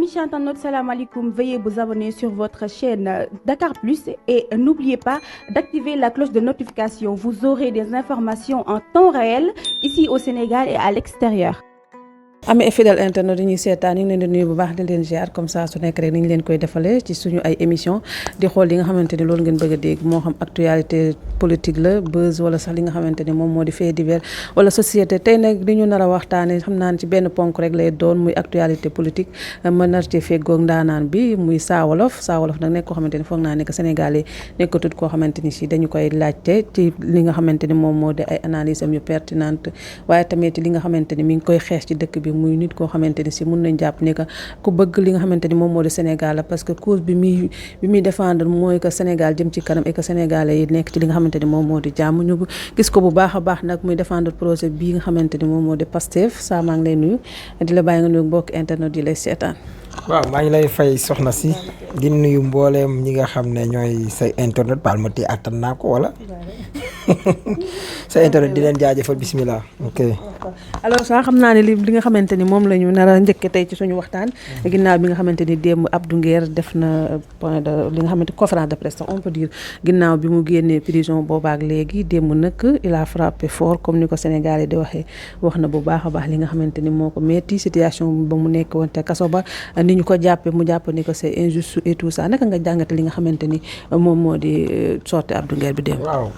Amis internautes, salam alaikum. Veuillez vous abonner sur votre chaîne Dakar Plus et n'oubliez pas d'activer la cloche de notification. Vous aurez des informations en temps réel ici au Sénégal et à l'extérieur. amee fidèle internet yi ñuy seetaan ñu ngi leen di nuyu bu baax di leen ziar comme ça su nekk rek ni ñu leen koy defalee ci suñu ay émission di xool li nga xamante ni loolu ngeen bëgg a dégg moo xam actualité politique la buzz wala sax li nga xamante ni moom moo di fait divers wala société tey nag li ñu nar a waxtaanee xam naa ci benn ponk rek lay doon muy actualité politique ma nar ci feggoog ndaanaan bi muy Saa Wolof nag nekk koo xamante ni foog naa ne que Sénégal yi nekkatut koo xamante ni si dañu koy laajte ci li nga xamante ni moom moo di ay analyse am yu pertinente waaye tamit li nga xamante ni mi ngi koy xeex ci dëkk bi muy nit koo xamante ni si mun nañ jàpp ne que ku bëgg li nga xamante ni moom moo di Sénégal la parce que cause bi muy défendre mooy que Sénégal jëm ci kanam et que sénégalais yi nekk ci li nga xamante ni moom moo di jàmm ñu gis ko bu baax a baax nag muy défendre projet bii nga xamante ni moom moo di Pastef saa maa ngi lay nuyu di la bàyyi nga nuyu mbokk internet yi lay seetaan. waaw maa ngi lay fay soxna si di nuyu mbooleem ñi nga xam ne ñooy say internet baal ma ti attan naa ko wala sa internet di leen jaajëfal bismillah ok. alors ça xam naa ne li nga xamante ni moom la ñu nar a njëkke tey ci suñu waxtaan ginnaaw bi nga xamante ni démb Abdou Nguer def na point de li nga xamante conférence de presse on peut dire ginnaaw bi mu génnee prison boobaak léegi démb nag il a frappé fort comme ni ko Sénégal yi di waxee wax na bu baax a baax li nga xamante ni moo ko metti situation ba mu nekk woon te kaso ba ni ñu ko jàppee mu jàpp ni que c'est injuste et tout ça naka nga jàngate li nga xamante ni moom moo di sorti Abdou Nguer bi démb. waaw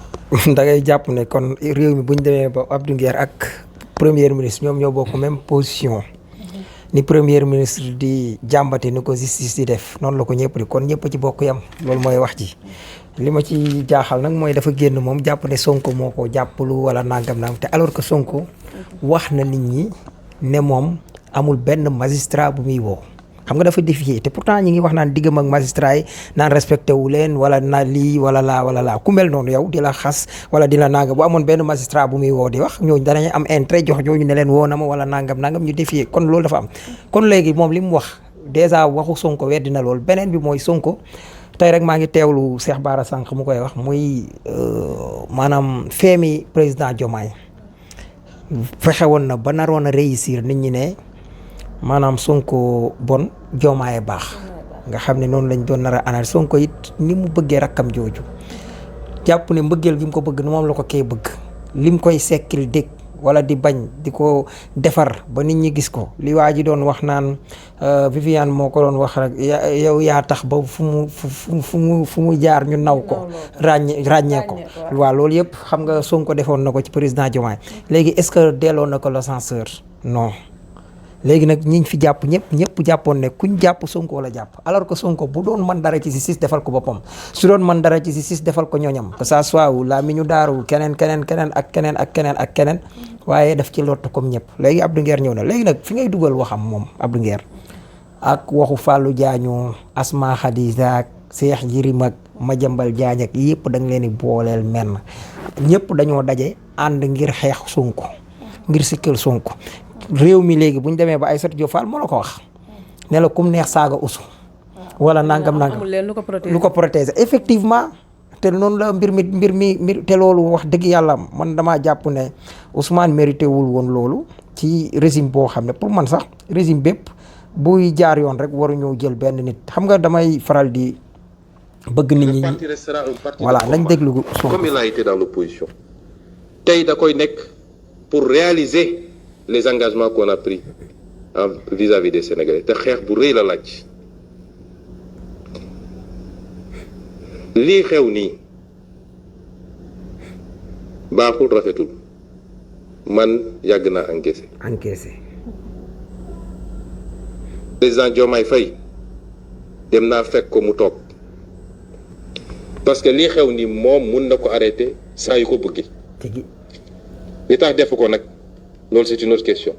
da ngay jàpp ne kon réew mi bu ñu demee ba Abdou Nguer ak premier ministre ñoom ñoo bokk même position ni premier ministre di jàmbate ni ko justice di def noonu la ko ñëpp di kon ñëpp ci bokk yam loolu mooy wax ji. li ma ci jaaxal nag mooy dafa génn moom jàpp ne Sonko moo ko jàppalu wala nangam naam te alors que Sonko wax na nit ñi ne moom amul benn magistrat bu muy woo. xam nga dafa défier te pourtant ñi ngi wax naan diggam ak magistrat yi naan respecté wu leen wala na lii wala laa ku mel noonu yow di la xas wala di la nangam bu amoon benn magistrat bu muy woo di wax ñooñu danañ am intérêt jox ñooñu ne leen woo na ma wala nangam ñu défier kon loolu dafa am. kon léegi moom li mu wax dèjà waxu Sonko weddi na loolu beneen bi mooy Sonko tey rek maa ngi teewlu Cheikh Bara sànq mu koy wax muy maanaam feemi président Diomaye fexe woon na ba naroon a réussir nit ñi ne. maanaam Sonko bon Diomaye baax nga xam ne noonu lañ doon nar a analyse Sonko it ni mu bëggee rakkam jooju jàpp ne mbëggeel gi mu ko bëgg moom la ko kee bëgg lim koy sekkil dégg wala di bañ di ko defar ba nit ñi gis ko li waa ji doon wax naan Viviane moo ko doon wax rek yow yaa tax ba fu mu jaar ñu naw ko ràññee ko waaw loolu yëpp xam nga Sonko defoon na ko ci président Diomaye léegi est-ce que delloo na ko l'ascenseur non léegi nag ñiñ fi jàpp ñëpp jàppoon ne kuñ jàpp Sonko la jàpp alors que Sonko bu doon mën dara ci justice defal ko boppam su doon mën dara ci justice defal ko ñooñam que ça soit wu la mi ñu daaru keneen ak keneen waaye daf ci lott comme ñëpp léegi Abdou Nguer ñëw na léegi nag fi ngay dugal waxam moom Abdou Nguer ak waxu Fallou Diagne Asma Khadija ak Cheikh Yirim ak Madiambal Diagne ak yëpp da nga leen di booleel menn ñëpp dañoo daje ànd ngir xeex Sonko ngir sikkal Sonko réew mi léegi bu ñu demee ba Aïssatou Diop Fall moo la ko wax ne la kum neex saaga usu wala nangam lu ko protéger effectivement te noonu la mbir mi te loolu wax dëgg yàlla man damaa jàpp ne Ousmane mérité wul woon loolu ci régime boo xam ne pour man sax régime bépp buy jaar yoon rek waruñoo jël benn nit xam nga damay faral di bëgg nit ñi voilà nañ déglu comme il a été dans l'opposition tey da koy nekk pour réaliser les engagements qu'on a pris vis-à-vis des Sénégalais te xeex bu rëy la laaj lii xew nii baaxul rafetul man yàgg naa encaissé président Diomaye Faye dem naa fekk ko mu toog parce que lii xew nii moom mun na ko arrêter saa yu ko bëggee li tax defu ko nag loolu c'est une autre question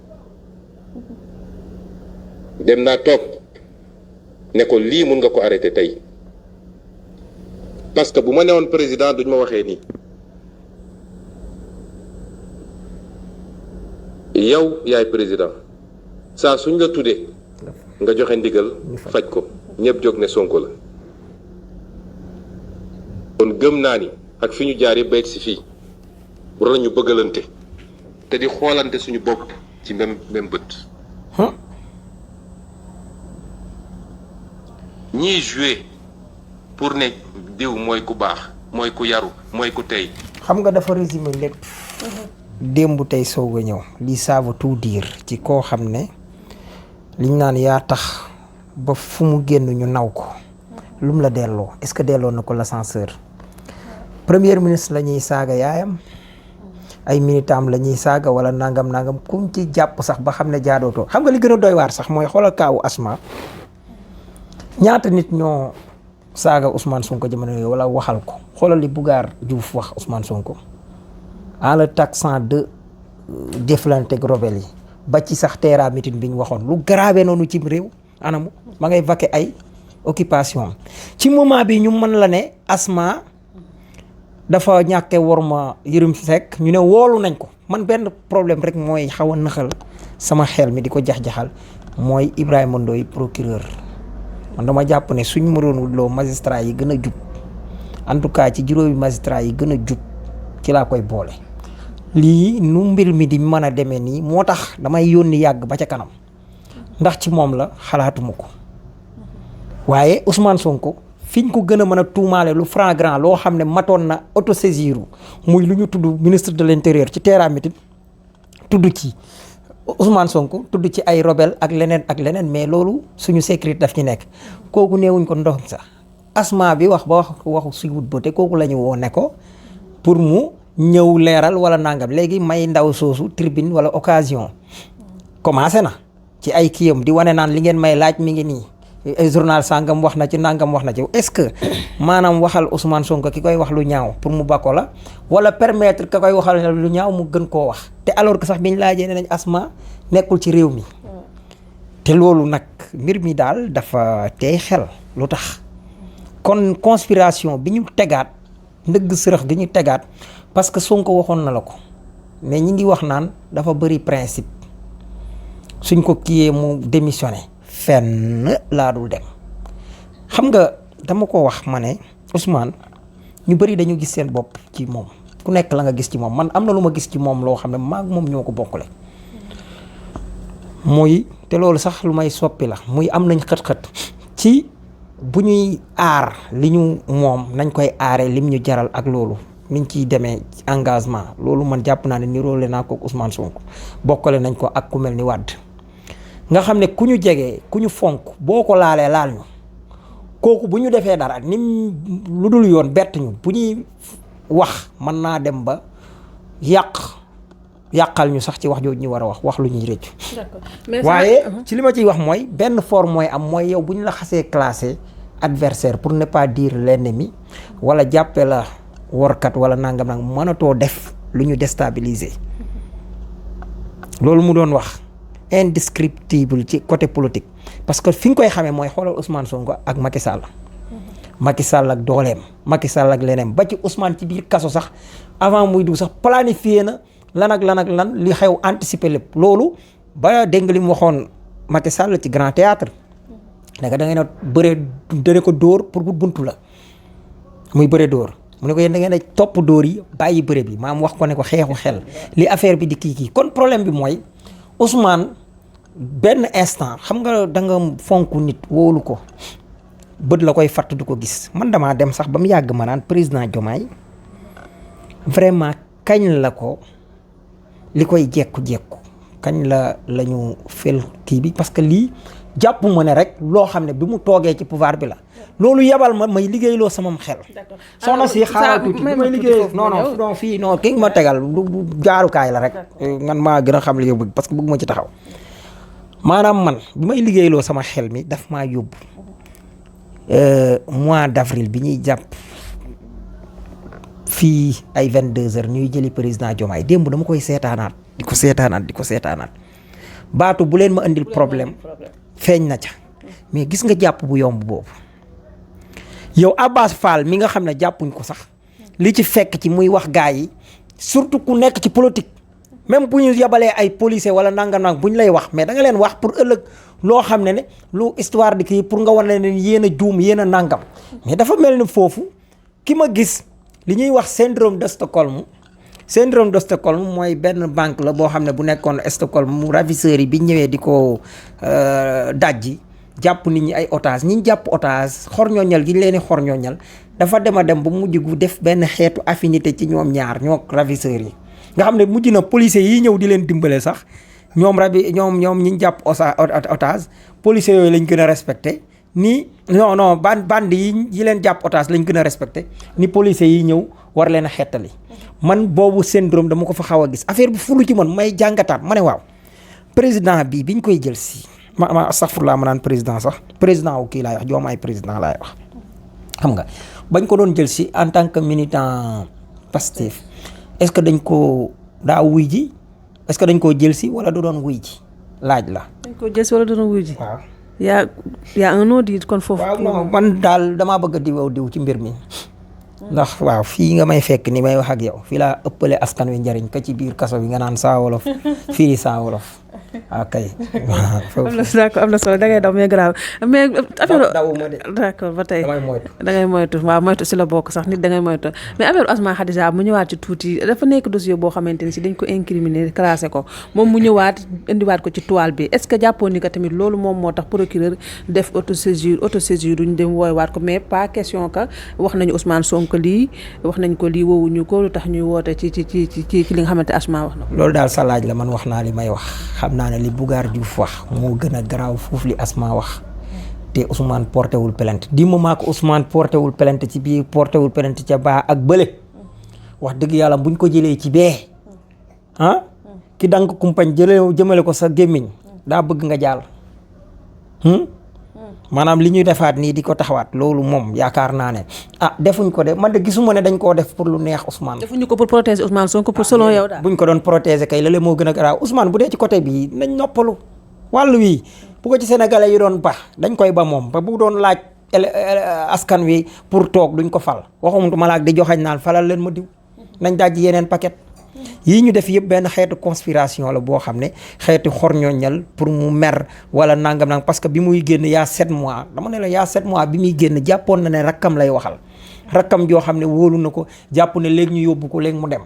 dem naa toog ne ko lii mun nga ko arrêter tey parce que bu ma newoon président duñ ma waxee nii yow yaay président saa suñ la tuddee nga joxe ndigal faj ko ñëpp jóg ne Sonko la kon gëm naa ni ak fi ñu jaar yëpp ba si fii war nañu bëggalante te di xoolante suñu bopp ci même bët ñiy jouer pour ne diw mooy ku baax mooy ku yaru mooy ku tey. xam nga dafa résumé lépp. démb tey soog a ñëw lii ça veut tout dire ci koo xam ne liñ naan yaa tax ba fu mu génn ñu naw ko lu mu la delloo est-ce que delloo na ko l'ascenseur. premier ministre la ñuy saaga yaayam ay militam la ñuy saaga wala nangam kuñ ci jàpp sax ba xam ne jaadootoo xam nga li gën a doy waar sax mooy xoolal kaawu Asma ñaata nit ñoo saaga Ousmane Sonko jamono yooyu wala waxal ko xoolal li Bougar Diouf wax Ousmane Sonko en le taxant de jëflanteeg rebelle yi ba ci sax terrain meeting bi ñu waxoon lu grave noonu ci réew anamu ma ngay vaquer ay occupation ci moment bi ñu mën la ne Asma dafa ñàkke worma Yërim Seck ñu ne woolu nañ ko man benn problème rek mooy xaw a nëxal sama xel mi di ko jax-jaxal mooy Ibrahima Ndoye procureur man dama jàpp ne suñ ma doon wutloo magistrat yi gën a jub en tout cas ci juróomi magistrat yi gën a jub ci laa koy boole lii nu mbir mi di mën a demee nii moo tax damay yónni yàgg ba ca kanam ndax ci moom la xalaatuma ko waaye Ousmane Sonko fiñ ko gën a mën a tuumaale lu flagrant loo xam ne matoon na autosaisir muy lu ñu tudd ministre de l'intérieur ci terrain mitin tudd ci Ousmane Sonko tudd ci ay rebelle ak leneen mais loolu suñu sécurité daf ci nekk kooku neewuñ ko ndox sax Asma bi wax ba waxu suñu wut te kooku la ñu woo ne ko pour mu ñëw leeral wala nangam léegi may ndaw soosu tribune wala occasion commencé na ci ay kiyam di wane naan li ngeen may laaj mi ngi nii journal sangam wax na ci nangam wax na ci est-ce que maanaam waxal Ousmane Sonko ki koy wax lu ñaaw pour mu bakko la wala permettre ka koy waxal lu ñaaw mu gën koo wax te alors que sax biñ laajee ne nañ Asma nekkul ci réew mi te loolu nag mbir mi daal dafa tey xel lu tax kon conspiration bi ñu tegaat ndëgg sërëx gi ñu tegaat parce que Sonko waxoon na la ko mais ñi ngi wax naan dafa bëri principe suñ ko kiyee mu démissionné fenn laa dul dem xam nga dama ko wax ma ne Ousmane ñu bëri dañu gis seen bopp ci moom ku nekk la nga gis ci moom man am na lu ma gis ci moom loo xam ne maag moom ñoo ko bokkule muy te loolu sax lu may soppi la muy am nañ xët-xët ci bu ñuy aar li ñu moom nañ koy aaree lim ñu jaral ak loolu niñ ciy demee engagement loolu man jàpp naa ne niroole naa ko Ousmane Sonko bokkale nañ ko ak ku mel ni Wade nga xam ne ku ñu jege ku ñu fonk boo ko laalee laal ñu kooku bu ñu defee dara nim lu dul yoon bett ñu bu ñuy wax mën naa dem ba yàqal ñu sax ci wax jooju ñu war a wax lu ñuy rëccu. waaye ci li ma ciy wax mooy benn forme mooy am mooy yow bu ñu la xasee classé adversaire pour ne pas dire l'ennemi wala jàppe la workat wala nangam mënatoo def lu ñu déstabiliser loolu mu doon wax indescriptible ci côté politique parce que fi nga koy xamee mooy xoolal Ousmane Sonko ak Macky Sall. Macky Sall ak dooleem Macky Sall ak leneen ba ci Ousmane ci biir kaso sax avant muy dugg sax planifié na lan ak lan li xew anticiper lépp loolu ba dégg nga li mu waxoon Macky Sall ci Grand Théâtre naka da ngeen a bëree dana ko dóor pour bu buntu la muy bëre dóor mu ne ko yéen da ngeen a topp dóor yi bàyyi bëre bi maam wax ko ne ko xeexu xel li affaire bi di kii kon problème bi mooy Ousmane benn instant xam nga da nga fonk nit wóolu ko bët la koy fatt du ko gis man damaa dem sax ba mu yàgg ma naan président Diomaye vraiment kañ la ko li koy jekku-jekku kañ la ñu fel kii bi parce que lii jàpp ma ne rek loo xam ne bi mu toogee ci pouvoir bi la loolu yebal ma may liggéeyloo samam xel soxna si xaaral tuuti bi may liggéey non fii non ki ma tegal du jaarukaay la rek man maa gën a xam li nga bëgg parce que bëgg ma ci taxaw maanaam man bi may liggéeyloo sama xel mi daf maa yóbbu mois d'avril bi ñuy jàpp fii ay 22h ñuy jëli président Diomaye démb dama koy seetaanaat di ko seetaanaat baatu bu leen ma indil problème feeñ na ca mais gis nga jàpp bu yomb boobu yow Abbas Fall mi nga xam ne jàppuñ ko sax li ci fekk ci muy wax gaa yi surtout ku nekk ci politique même bu ñu yabalee ay policiers wala nangam bu ñu lay wax mais da nga leen wax pour ëllëg loo xam ne lu histoire di kii pour nga wane ne yéen a juum yéen a nangam mais dafa mel ni foofu ki ma gis li ñuy wax syndrome de Stockholm mooy benn banque la boo xam ne bu nekkoon Stockholm mu ravisseurs yi bi ñëwee di ko dajji jàpp nit ñi ay otage ñi ñu jàpp otage xorñooñal gi ñu leen di xorñooñal dafa dem a dem ba mujj gu def benn xeetu affinité ci ñoom ñaar ñoo ravisseurs yi nga xam ne mujj na policiers yi ñëw di leen dimbale sax ñoom ñoom ñi ñu jàpp otage policiers yooyu lañ gën a respecté ni non band yi leen jàpp otage lañ gën a respecté ni policiers yi ñëw war leen a xettali man boobu syndrome dama ko fa xaw a gis affaire bi fulu ci man may jàngataat ma ne waaw président bi biñ koy jël si ma astaghfirullah ma naan président sax président wu kii laay wax Diomaye président laay wax xam nga bañ ko doon jël si en tant que militant Pastef est-ce que dañ ko daa wuy ji est-ce que dañ koo jël si wala du doon wuy ji laaj la. dañ koo jël si wala du doon wuy ji. waaw yaa un non dit kon foofu. waaw non man daal damaa bëgg a diw ci mbir mi. ndax waaw fii nga may fekk ni may wax ak yow fii laa ëppale askan wi njariñ ka ci biir kaso bi nga naan saa wolof fii saa wolof waaw kay. am na solo da ngay daw mais grave mais affaire dawuma de d'accord ba tey damay moytu da ngay moytu waaw moytu si la bokk sax nit da ngay moytu mais affaire Asma Khadija mu ñëwaat ci tuuti dafa nekk dossier boo xamante ni si dañ ko incriminer classé ko moom mu ñëwaat indiwaat ko ci toile bi est-ce que jàppoon ni que tamit loolu moom moo tax procureur def autosaisir duñ dem wooywaat ko mais pas question que wax nañu Ousmane Sonko lii wax nañ ko lii woowuñu ko lu tax ñuy woote ci li nga xamante Asma wax na ko. loolu daal sa laaj la man wax naa li may wax xam naa ne li Bougar Diouf wax moo gën a garaaw foofu li Asma wax te Ousmane porté wul plainte di moment que Ousmane porté wul plainte ci bii porté wul plainte ca baa ak bële wax dëgg yàlla buñ ko jëlee ci bee ki danga kumpañ jëmale ko sa gémmiñ daa bëgg nga jàll maanaam li ñuy defaat nii di ko taxawaat loolu moom yaakaar naa ne defuñ ko de man de gisuma ne dañ koo def pour lu neex Ousmane. defuñu ko pour protéger Ousmane Sonko pour selon yow daal. buñ ko doon protéger kay lale moo gën a garaaw Ousmane bu dee ci côté bii nañ noppalu wàllu wi bu ko ci sénégalais yi doon baax dañ koy ba moom ba bu doon laaj askan wi pour toog duñ ko fal waxumtuma laak di joxañ naan falal leen ma diw nañ dajji yeneen paquet yii ñu def yëpp benn xeetu conspiration la boo xam ne xeetu xorñoñal pour mu mer wala nangam nang parce que bi muy génn yaa 7 mois dama ne la yaa 7 mois bi muy génn jàppoon na ne rakkam lay waxal rakkam joo xam ne wóolu na ko jàpp ne léegi ñu yóbbu ko léegi mu dem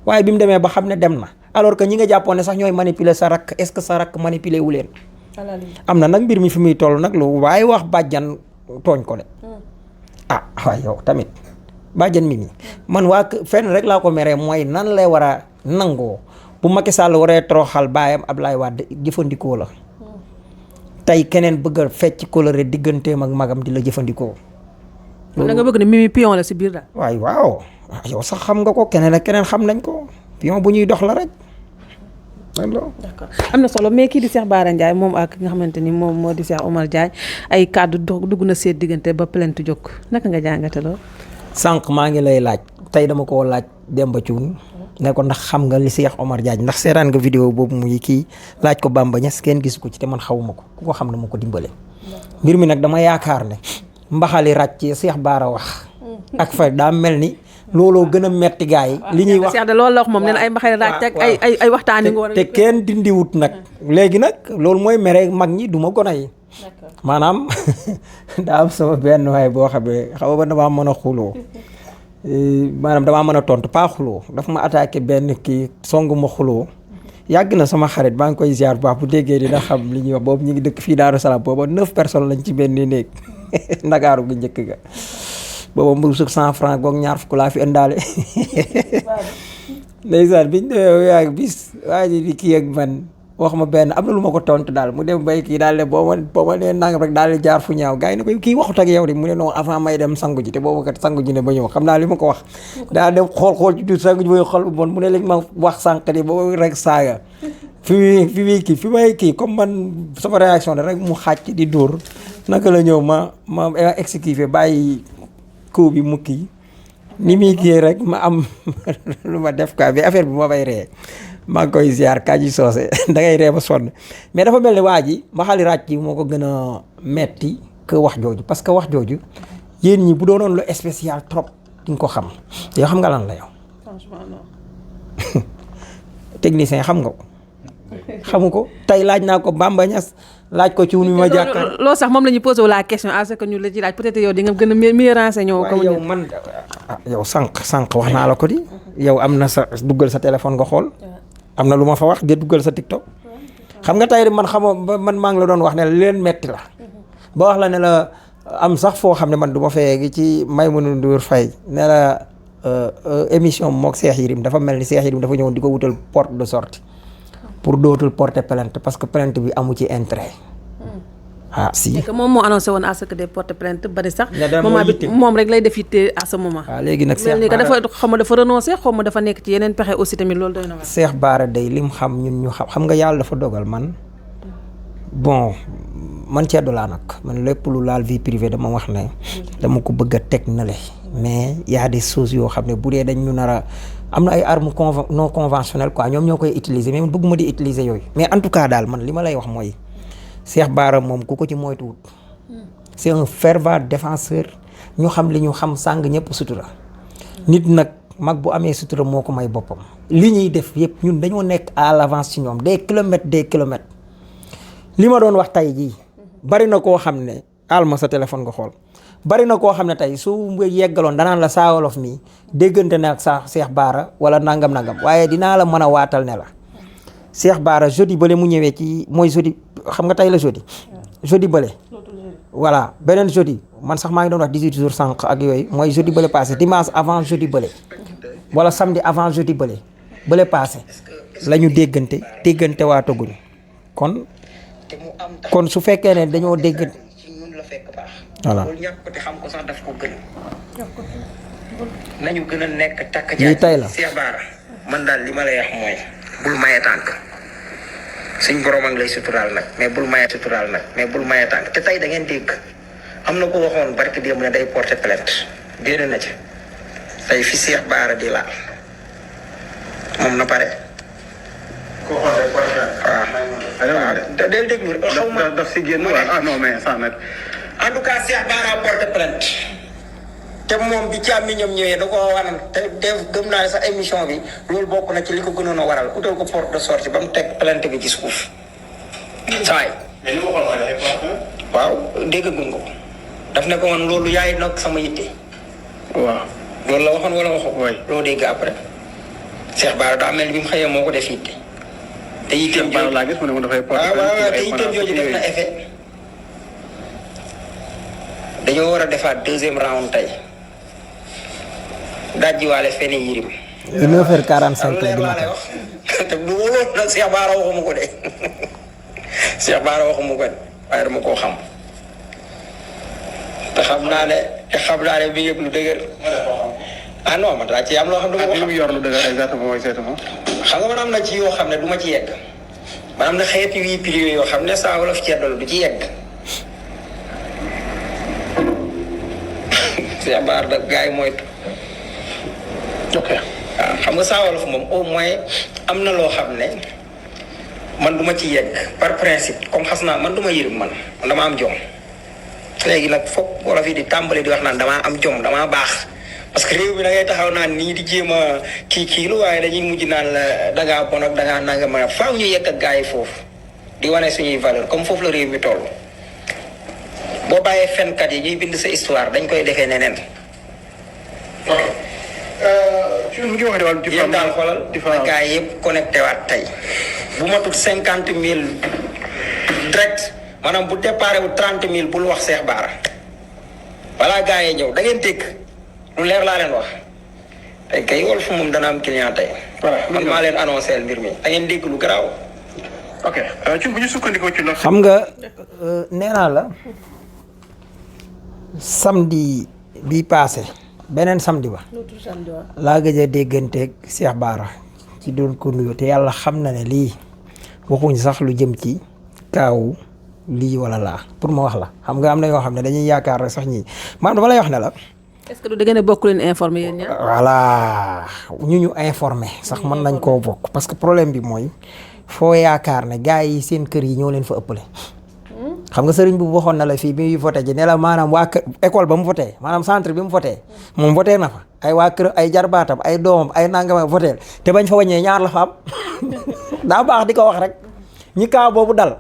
waaye bi mu demee ba xam ne dem na alors que ñi nga jàppoon ne sax ñooy manipuler sa rakk est-ce que sa rakk manipuler wu leen am na nag mbir mi fi muy toll nag lu waaye wax bàjjan tooñ ko de waaye yow tamit bàjjan mi man waa fenn rek laa ko meree mooy nan lay war a nangoo bu Macky Sall waree toroxal baayam Ablaye Wade jëfandikoo la tey keneen bëgg a fecc coloré digganteem ak magam di la jëfandikoo. da nga bëgg ne Mimi pion la si biir daal. waaw yow sax xam nga ko keneen ak keneen xam nañ ko pion bu ñuy dox la rek. d'accord am na solo mais kii di Cheikh Bara Ndiaye moom ak nga xamante ni moom moo di Cheikh Omar Diagne ay kàddu dugg na seet diggante ba plainte jóg naka nga jàngate lool. sànq maa ngi lay laaj tey dama koo laaj Demba Thioune ne ko ndax xam nga li Cheikh Omar Diagne ndax seetaan nga vidéo boobu muy kii laaj ko Bamba Niass kenn gisu ko ci te man xawuma ko ku ko xam ne ma ko dimbale. mbir mi nag dama yaakaar ne mbaxali ràcc Cheikh Bara wax ak fa daa mel ni looloo gën a metti gaa yi. li ñuy wax Cheikh de loolu la wax moom nee na ay mbaxali ràcc ak ay waxtaani ngoon te kenn dindiwut nag. léegi nag loolu mooy mere mag ñi du ma gone yi. maanaam daa am sama benn waay boo xam ne xaw ma damaa mën a xuloo maanaam damaa mën a tontu pas xuloo daf ma attaqué benn kii songu ma xuloo yàgg na sama xarit maa ngi koy ziar bu baax bu déggee dina xam li ñuy wax boobu ñu ngi dëkk fii Daaru Salaam booba 9 personnes lañ ci benn néeg ndakaaru gu njëkk ga booba mbuusu 100 francs goog ñaar fukk laa fi indaale ndeysaan biñ demee yaa bis waa ji di kii ak man wax ma benn am na lu ma ko tontu daal mu dem bay kii daal ne boo ma nee nangam rek daal di jaar fu ñaaw gars yi ne ko kii waxut ak yow de mu ne non avant may dem sangu ji te boobu kat sangu ji ne ba ñëw xam naa li ma ko wax daal dem xool ci tuuti sangu ji ba xool bu bon mu ne léegi ma wax sànq ni boobu rek saaga fi may kii comme man sama réaction rek mu xàcc di dóor naka la ñëw ma exécuté bàyyi coup bi mu kii ni muy kii rek ma am lu ma def quoi bi affaire bi ma bay ree maa ngi koy ziar Kaaji Soose da ngay ree ba sonn mais dafa mel ni waa ji mbaxali ràcc yi moo ko gën a metti que wax jooju parce que wax jooju yéen ñi bu doonoon lu spécial trop di nga ko xam yow xam nga lan la yow. franchement non. technicien xam nga ko. xamu ko tey laaj naa ko Bamba Niass laaj ko ci wu ma jàkkaar. loolu sax moom la ñu posé la question à ce que ñu la ci laaj peut-être yow di nga gën a mieux renseigné ñëw. waaye yow man yow sànq wax naa la ko di. yow am na sa duggal sa téléphone nga xool. am na lu ma fa wax de duggal sa TikTok. xam nga tey man maa ngi la doon wax ne leen metti la. ba wax la ne la am sax foo xam ne man du ma fee gi ci Maïmouna Ndour Faye ne la émission mook Cheikh Yérim dafa mel ni Cheikh Yérim dafa ñëwoon di ko wutal porte de sortie pour dootul porter plainte parce que plainte bi amu ci intérêt. Si. que moom moo annoncé woon à ce que des porte plainte bari sax. moment bi moom rek lay def yitte à ce moment. waaw léegi nag Cheikh Bara dafa xaw ma dafa renoncé xaw ma dafa nekk ci yeneen pexe aussi tamit loolu doy na waar. Cheikh Bara day lim xam ñun ñu xam nga yàlla dafa dogal man ceddo laa nag man lépp lu laal vie privée dama wax ne dama ko bëgg a teg na le mais y a des choses yoo xam ne bu dee dañ ñu nar a am na ay armes non conventionnelles quoi ñoom ñoo koy utiliser mais man bëgguma di utiliser yooyu mais en tout cas daal man li ma lay wax mooy Cheikh Bara moom ku ko ci moytuwut c'est un fervent défenseur ñu xam li ñu xam sàng ñëpp sutura nit nag mag bu amee sutura moo ko may boppam li ñuy def yëpp ñun dañoo nekk à l'avance ci ñoom des kilomètres li ma doon wax tey jii bari na koo xam ne alma sa téléphone nga xool bari na koo xam ne tey su yeggaloon danaan la Saa Wolof mi déggante na ak sa Cheikh Bara wala nangam waaye dinaa la mën a waatal ne la Cheikh Bara jeudi bële mu ñëwee ci mooy jeudi xam nga tey la jeudi bële voilà beneen jeudi man sax maa ngi doon wax 18 jours sànq ak yooyu mooy jeudi bële passé dimanche avant jeudi bële wala samedi avant jeudi bële passé la ñu déggante waataguñu kon su fekkee ne dañoo dégg voilà xam ko sax daf ko gën nañu gën a nekk takk lii tey la Cheikh Bara man daal li ma lay wax mooy bul maye tànk suñ borom a ngi lay suturaal nag mais bul maye tànk te tey da ngeen dégg am na ko waxoon barki démb ne day porter plainte génn na ci tey fi Cheikh Bara di laal moom na pare koo xool rek porter plainte waaw del déglu xaw ma daf si génn waaw non mais ça nag en tout cas Cheikh Bara porter plainte te moom bi càmmiñam ñëwee da koo waral te def gëm naa ne sax émission bi loolu bokk na ci li ko gënoon a waral utal ko porte de sortie ba mu teg plainte bi ci suuf saay waaw dégg gun ko daf ne ko man loolu yaay nag sama yitte waaw loolu la waxoon wala waxu loo dégg après Cheikh Bara daa mel ni bi mu xëyee moo ko def yitte te yitteem jooju laa gis mu ne mu dafay porte waaw te yitteem jooju def na effet dañoo war a defaat deuxième round tey dajjiwaale fene Yérim 9h45 la di matin te bu wóoloon nag Cheikh Bara waxuma ko de Cheikh Bara waxuma ko de waaye dama koo xam te xam naa ne bi yëpp lu dëgër ah non man daa ci am loo xam ne dama ko xam yor lu dëgër exactement mooy seetuma xam nga man am na ci yoo xam ne du ma ci yegg man am na xeeti wii privé yoo xam ne Saa Wolof ceddo du ci yegg Cheikh Bara da gars yi moytu ok waaw xam nga Saa Wolof moom au moins am na loo xam ne man du ma ci yegg par principe comme xas naa man du ma Yérim man dama am jom léegi nag foog wolof yi di tàmbali di wax naan damaa am jom damaa baax parce que réew mi da ngay taxaw naan nii di jéem a kii lu waaye dañuy mujj naan la dangaa bon ak dangaa nanga ma faaw ñu yegg ak gars yi foofu di wane suñuy valeur comme foofu la réew mi toll boo bàyyee fenkat yi ñuy bind sa histoire dañ koy defee neneen mu ngi wax de wàllu yéen daal xoolal na gars yi yëpp connecté waat tey bu matul 50 000 direct maanaam bu déparé wu 30 000 bul wax Cheikh Bara balaa gars yi ñëw da ngeen dégg lu leer laa leen wax tey kay Walf moom dana am client tey voilà man maa leen annoncé mbir mi da ngeen dégg lu garaaw ok ci bu ñu sukkandikoo ci loolu xam nga nee naa la samedi bi passé beneen samedi ba laa gëj a dégganteeg Cheikh Bara ci doon ko nuyu te yàlla xam na ne lii waxuñ sax lu jëm ci kaawu lii wala laa pour ma wax la xam nga am na yoo xam ne dañuy yaakaar rek sax ñii maanaam dama lay wax ne la. est-ce que du da ngeen a bokk leen informé yéen ñaar. voilà ñu informé sax mën nañ koo bokk parce que problème bi mooy foo yaakaar ne gars yi seen kër yi ñoo leen fa ëppale. xam nga sëriñ bu waxoon na la fii bi muy voté ji ne la maanaam waa kër école ba mu voté maanaam centre bi mu voté moom voté na fa ay waa kër ay jarbaatam ay doomam ay nangam voté te bañ fa wàññee ñaar la fa am daa baax di ko wax rek ñi kaa boobu dal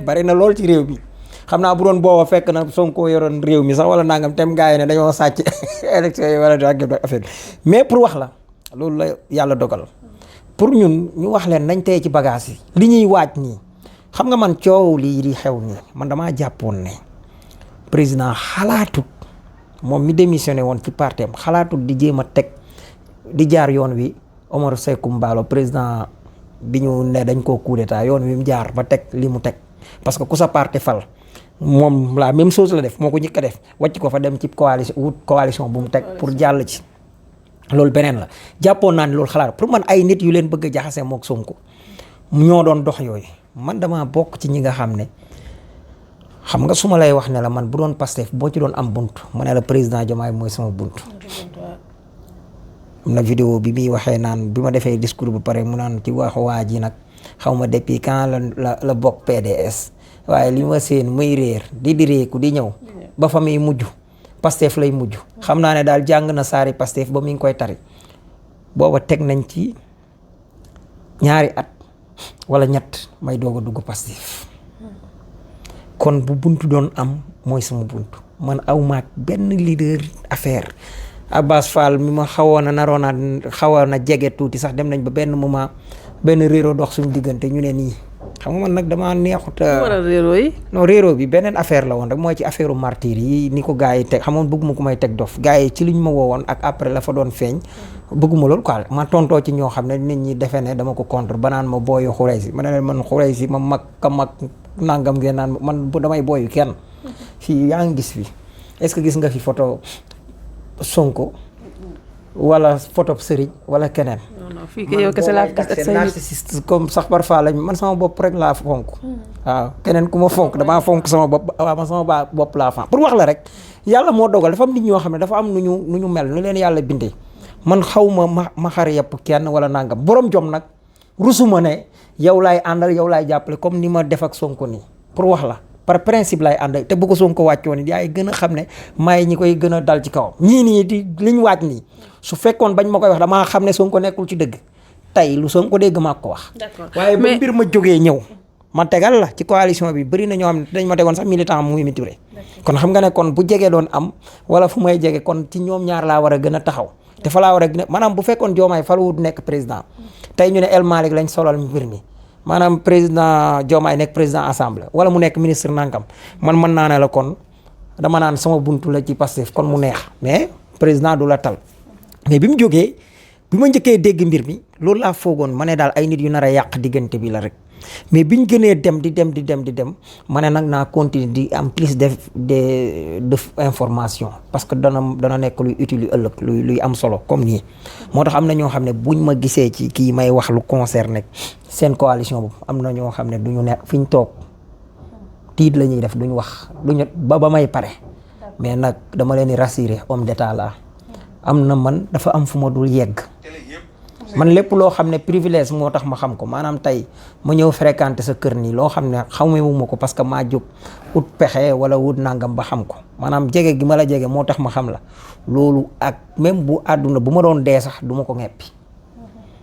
bari na lool ci réew mi xam naa bu doon booba fekk na Sonko yoroon réew mi sax wala nangam tem gars yi ne dañoo sàcc élection yi wala ak affaire mais pour wax la loolu la yàlla dogal pour ñun ñu wax leen nañ tey ci bagage yi li ñuy waaj nii. xam nga man coow lii di xew nii man damaa jàppoon ne président xalaatut moom mi démissionné woon ci parti am xalaatut di jéem a teg di jaar yoon wi Omar Sékou Mballo président bi ñu ne dañ koo coup d'état yoon wi mu jaar ba teg li mu teg parce que ku sa parti fal moom la même chose la def moo ko njëkk a def wàcc ko fa dem ci coalition bu mu teg pour jàll ci loolu beneen la jàppoon naa ne loolu xalaat pour man ay nit yu leen bëgg a jaxase mook Sonko ñoo doon dox yooyu man dama bokk ci ñi nga xam ne xam nga su ma lay wax ne la man bu doon Pastef boo ci doon am bunt ma ne la président Diomaye mooy sama bunt. am na vidéo bi muy waxee naan bi ma defee discours bu pare mu naan ci wax waa ji nag xaw ma depuis quand la bokk PDS waaye li ma seen muy réer di réeku di ñëw ba fa muy mujj Pastef lay mujj xam naa ne daal jàng na saari Pastef ba mi ngi koy tari booba teg nañ ci ñaari at wala ñett may doog a dugg Pastef kon bu buntu doon am mooy sama buntu man aw maag benn leader affaire Abbas Fall mi ma xawoon a jege tuuti sax dem nañ ba benn moment benn réero dox suñu diggante ñu ne nii xam nga man nag damaa neexut. waral réero yi. non réero bi beneen affaire la woon rek mooy ci affaire martyr yi ni ko gars yi teg xamoon bëgguma ko may teg dof gars yi ci liñ ma woowoon ak après la fa doon feeñ bëgguma loolu quoi ma tontoo ci ñoo xam ne nit ñi defe ne dama ko contre ba naan ma booyu xurey si ma ne leen man xurey si ma mag ka mag nangam ngeen naan man bu damay booyu kenn fii yaa ngi gis fi est-ce que gis nga fi photo Sonko wala photo Serigne wala keneen. non fii kay yow kese laa gis ak say narcissiste comme sax parfois lañ man sama bopp rek laa fonk. waaw keneen ku ma fonk damaa fonk sama bopp waaw man sama bopp laa fonk pour wax la rek yàlla moo dogal dafa am nit ñoo xam ne dafa am nu ñu mel nu leen yàlla bindee man xaw ma xar yëpp kenn wala nangam borom jom nag rusuma ne yow laay àndal yow laay jàppale comme ni ma def ak Sonko nii pour wax la. par principe lay ànd te bu ko Sonko wàccoon it yaay gën a xam ne may ñi koy gën a dal ci kawam ñii nii di liñ wàcc nii su fekkoon bañ ma koy wax damaa xam ne Sonko nekkul ci dëgg tey lu Sonko dégg maa ko wax. d'accord waaye ba mbir ma jógee ñëw ma tegal la ci coalition bi bëri na ñoo xam ne dañ ma tegoon sax militant mu Mimi Touré kon xam nga ne kon bu jegee doon am wala fu may jege kon ci ñoom ñaar laa war a gën a taxaw te fa laa war a gën a maanaam bu fekkoon Diomaye fa la wut nekk président tey ñu ne El Malick lañ solal mbir mi. maanaam président Diomaye nekk président assemblée wala mu nekk ministre nangam man mën naa ne la kon dama naan sama buntu la ci Pastef kon mu neex mais président du la tal mais bi mu jógee bi ma njëkkee dégg mbir mi loolu laa foogoon ma ne daal ay nit yu nar a yàq diggante bi la rek mais biñ gënee dem di dem ma ne nag naa continuer di am plus de information parce que dana nekk luy utile ëllëg luy am solo comme nii moo tax am na ñoo xam ne buñ ma gisee ci kii may wax lu concerné seen coalition boobu am na ñoo xam ne duñu nekk fi ñu toog tiit la ñuy def duñu wax duñu ba may pare mais nag dama leen di rassurer homme d'état la am na man dafa am fu ma dul yegg man lépp loo xam ne privilège moo tax ma xam ko maanaam tey ma ñëw fréquenter sa kër nii loo xam ne xamewuma ko parce que maa jóg ut pexe wala wut nangam ba xam ko maanaam jege gi ma la jege moo tax ma xam la loolu ak même bu àdduna bu ma doon dee sax du ma ko ñeppi.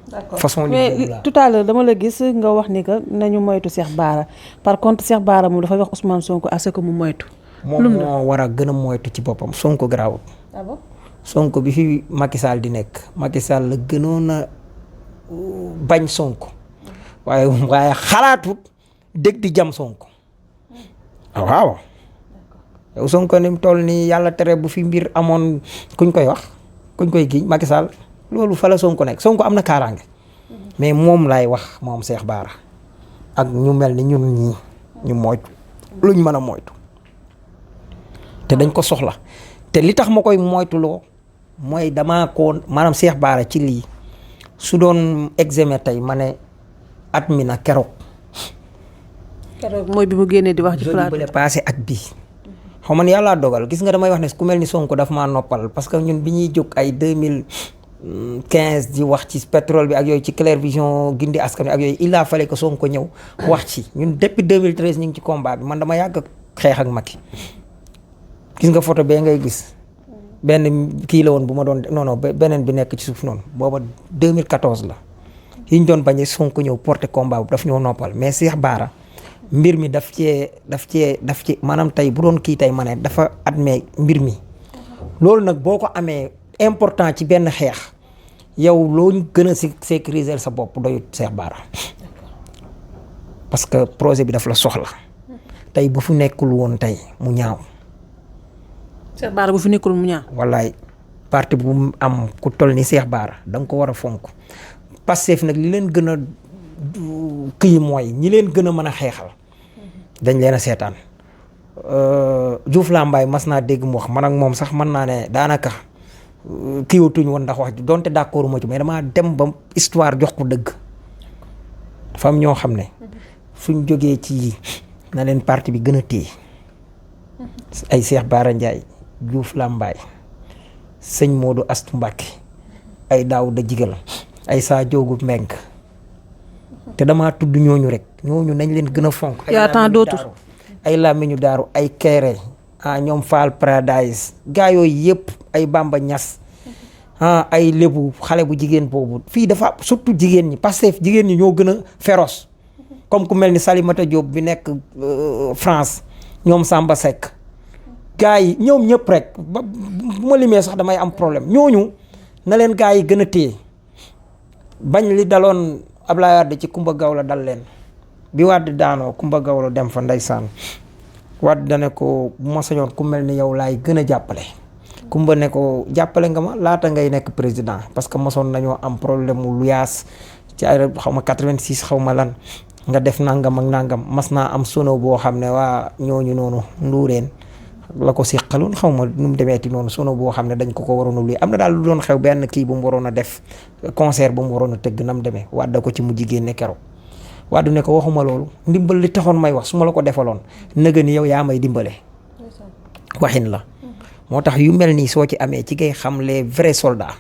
d'accord façon mais tout à l'heure dama la gis nga wax ni que nañu moytu Cheikh Bara par contre Cheikh Bara moom dafay wax Ousmane Sonko à ce que mu moytu. moom moo war a gën a moytu ci boppam Sonko garaawul. ah bon Sonko bi fi Macky Sall di nekk Macky Sall la gënoon a bañ Sonko waaye xalaatut dégg di jam Sonko waaw yow Sonko ni mu toll nii yàlla tere bu fi mbir amoon kuñ koy wax kuñ koy giñ Macky Sall loolu fa la Sonko nekk Sonko am na kaaraange mais moom laay wax moom Cheikh Bara ak ñu mel ni ñun ñii ñu moytu luñ mën a moytu te dañ ko soxla te li tax ma koy moytuloo mooy damaa ko maanaam Cheikh Bara ci lii su doon examen tey ma ne at mi na keroog mooy bi mu génnee di wax ci plateau bële passé ak bii xaw ma ne yàlla dogal gis nga damay wax ne ku mel ni Sonko dafa maa noppal parce que ñun bi ñuy jóg ay 2015 di wax ci pétrole bi ak yooyu ci Clair Vision gindi askan wi ak yooyu il a fallu que Sonko ñëw wax ci ñun depuis 2013 ñu ngi ci combat bi man dama yàgg xeex ak Macky gis nga photo bee ngay gis benn kii la woon bu ma doon non beneen bi nekk ci suuf noonu booba 2014 la yi ñu doon bañee Sonko ñëw porté combat bu daf ñoo noppal mais Cheikh Bara mbir mi daf ci maanaam tey bu doon kii tey ma ne dafa admet mbir mi loolu nag boo ko amee important ci benn xeex yow loo gën a sécuriser sa bopp doyut Cheikh Bara parce que projet bi daf la soxla tey bu fu nekkul woon tey mu ñaaw Cheikh Bara bu fi nekkul mu ñaaw. wallaay parti bu am ku toll ni Cheikh Bara da nga ko war a fonk. Pastef nag li leen gën a kii mooy ñi leen gën a mën a xeexal dañ leen a seetaan Diouf Lambaye mas naa dégg mu wax man ak moom sax mën naa ne daanaka kiiwatuñ woon ndax wax donte d'accord ma ci mais damaa dem ba histoire jox ko dëgg dafa am ñoo xam ne suñ jógee ci na leen parti bi gën a téye ay Cheikh Bara Ndiaye Diouf Lambaye sëñ Modou Astou Mbacké ay Daouda Jigal ay saa joogu menk te damaa tudd ñooñu rek ñooñu nañ leen gën a fonk. yaa temps dootul ay Lamiñu Daaru ay Kéré ñoom Fall Paradise gaa yooyu yëpp ay Bamba Ñas ay lébu xale bu jigéen boobu fii dafa surtout jigéen ñi parce que jigéen ñi ñoo gën a féroce comme ku mel ni Salimata Diop bi nekk France ñoom Samba Seck gaa yi ñoom ñëpp rek bu ma limee sax damay am problème ñooñu na leen gaa yi gën a téye bañ li daloon Ablaye Wade ci Kumba Gawlo dal leen bi Wade daanoo Kumba Gawlo dem fa ndeysaan Wade dane ko bu ma sañoon ku mel ni yow laay gën a jàppale Kumba ne ko jàppale nga ma laata ngay nekk président parce que mosoon nañoo am problème mu lu yaas ci ay xaw ma 86 xaw ma lan nga def nangam ak nangam mas naa am sono boo xam ne waa ñooñu noonu nduureen la ko siqaloon xaw ma nu mu demeeti noonu sono boo xam ne dañ ko waroon a luy am na daal lu doon xew benn kii bu mu waroon a def concert bu mu waroon a tëgg nam demee Wade ko ci mujj génne keroog Wade ne ko waxuma loolu ndimbal li taxoon may wax su ma la ko defaloon nëga ni yow yaa may dimbale waxin la moo tax yu mel nii soo ci amee ci ngay xam les vrais soldats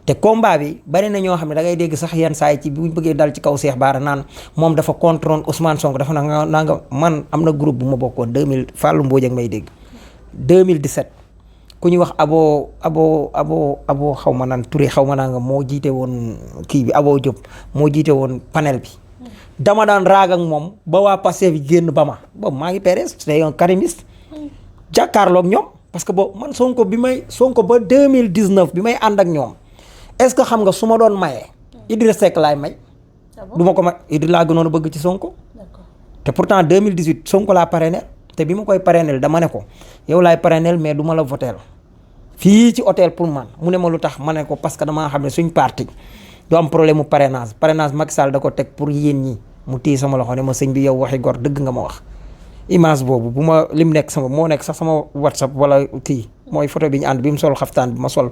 te combat bi bari na ñoo xam ne da ngay dégg sax yenn saa yi ci bu ñu bëggee dal ci kaw Cheikh Bara naan moom dafa contrôle Ousmane Sonko dafa naa nga man am na groupe bu ma bokkoon 2000 Fallou Mbodj ak may dégg 2017 ku ñuy wax abo xaw ma naan Touré xaw ma naa nga moo jiite woon kii bi Abo Diop moo jiite woon panel bi dama daan raag ak moom ba waa Pastef bi génn ba ma boobu maa ngi PDS c'est un karimiste jàkkaarloog ñoom parce que boobu man Sonko ba 2019 bi may ànd ak ñoom est-ce que xam nga su ma doon mayee Idriss Seck laay may du ma ko may Idriss laa gënoon a bëgg ci Sonko te pourtant 2018 Sonko laa parrainel te bi ma koy parrainel dama ne ko yow laay parrainel mais du ma la votel fii ci hôtel pour man mu ne ma lu tax ma ne ko parce que damaa xam ne suñ parti du am problème mu parrainage Macky Sall da ko teg pour yéen ñi mu téye sama loxo ne ma sëñ bi yow waxi gor dëgg nga ma wax image boobu bu ma lim nekk sama moo nekk sax sama WhatsApp wala kii mooy photo bi ñu ànd bi mu sol xaftaan bi ma sol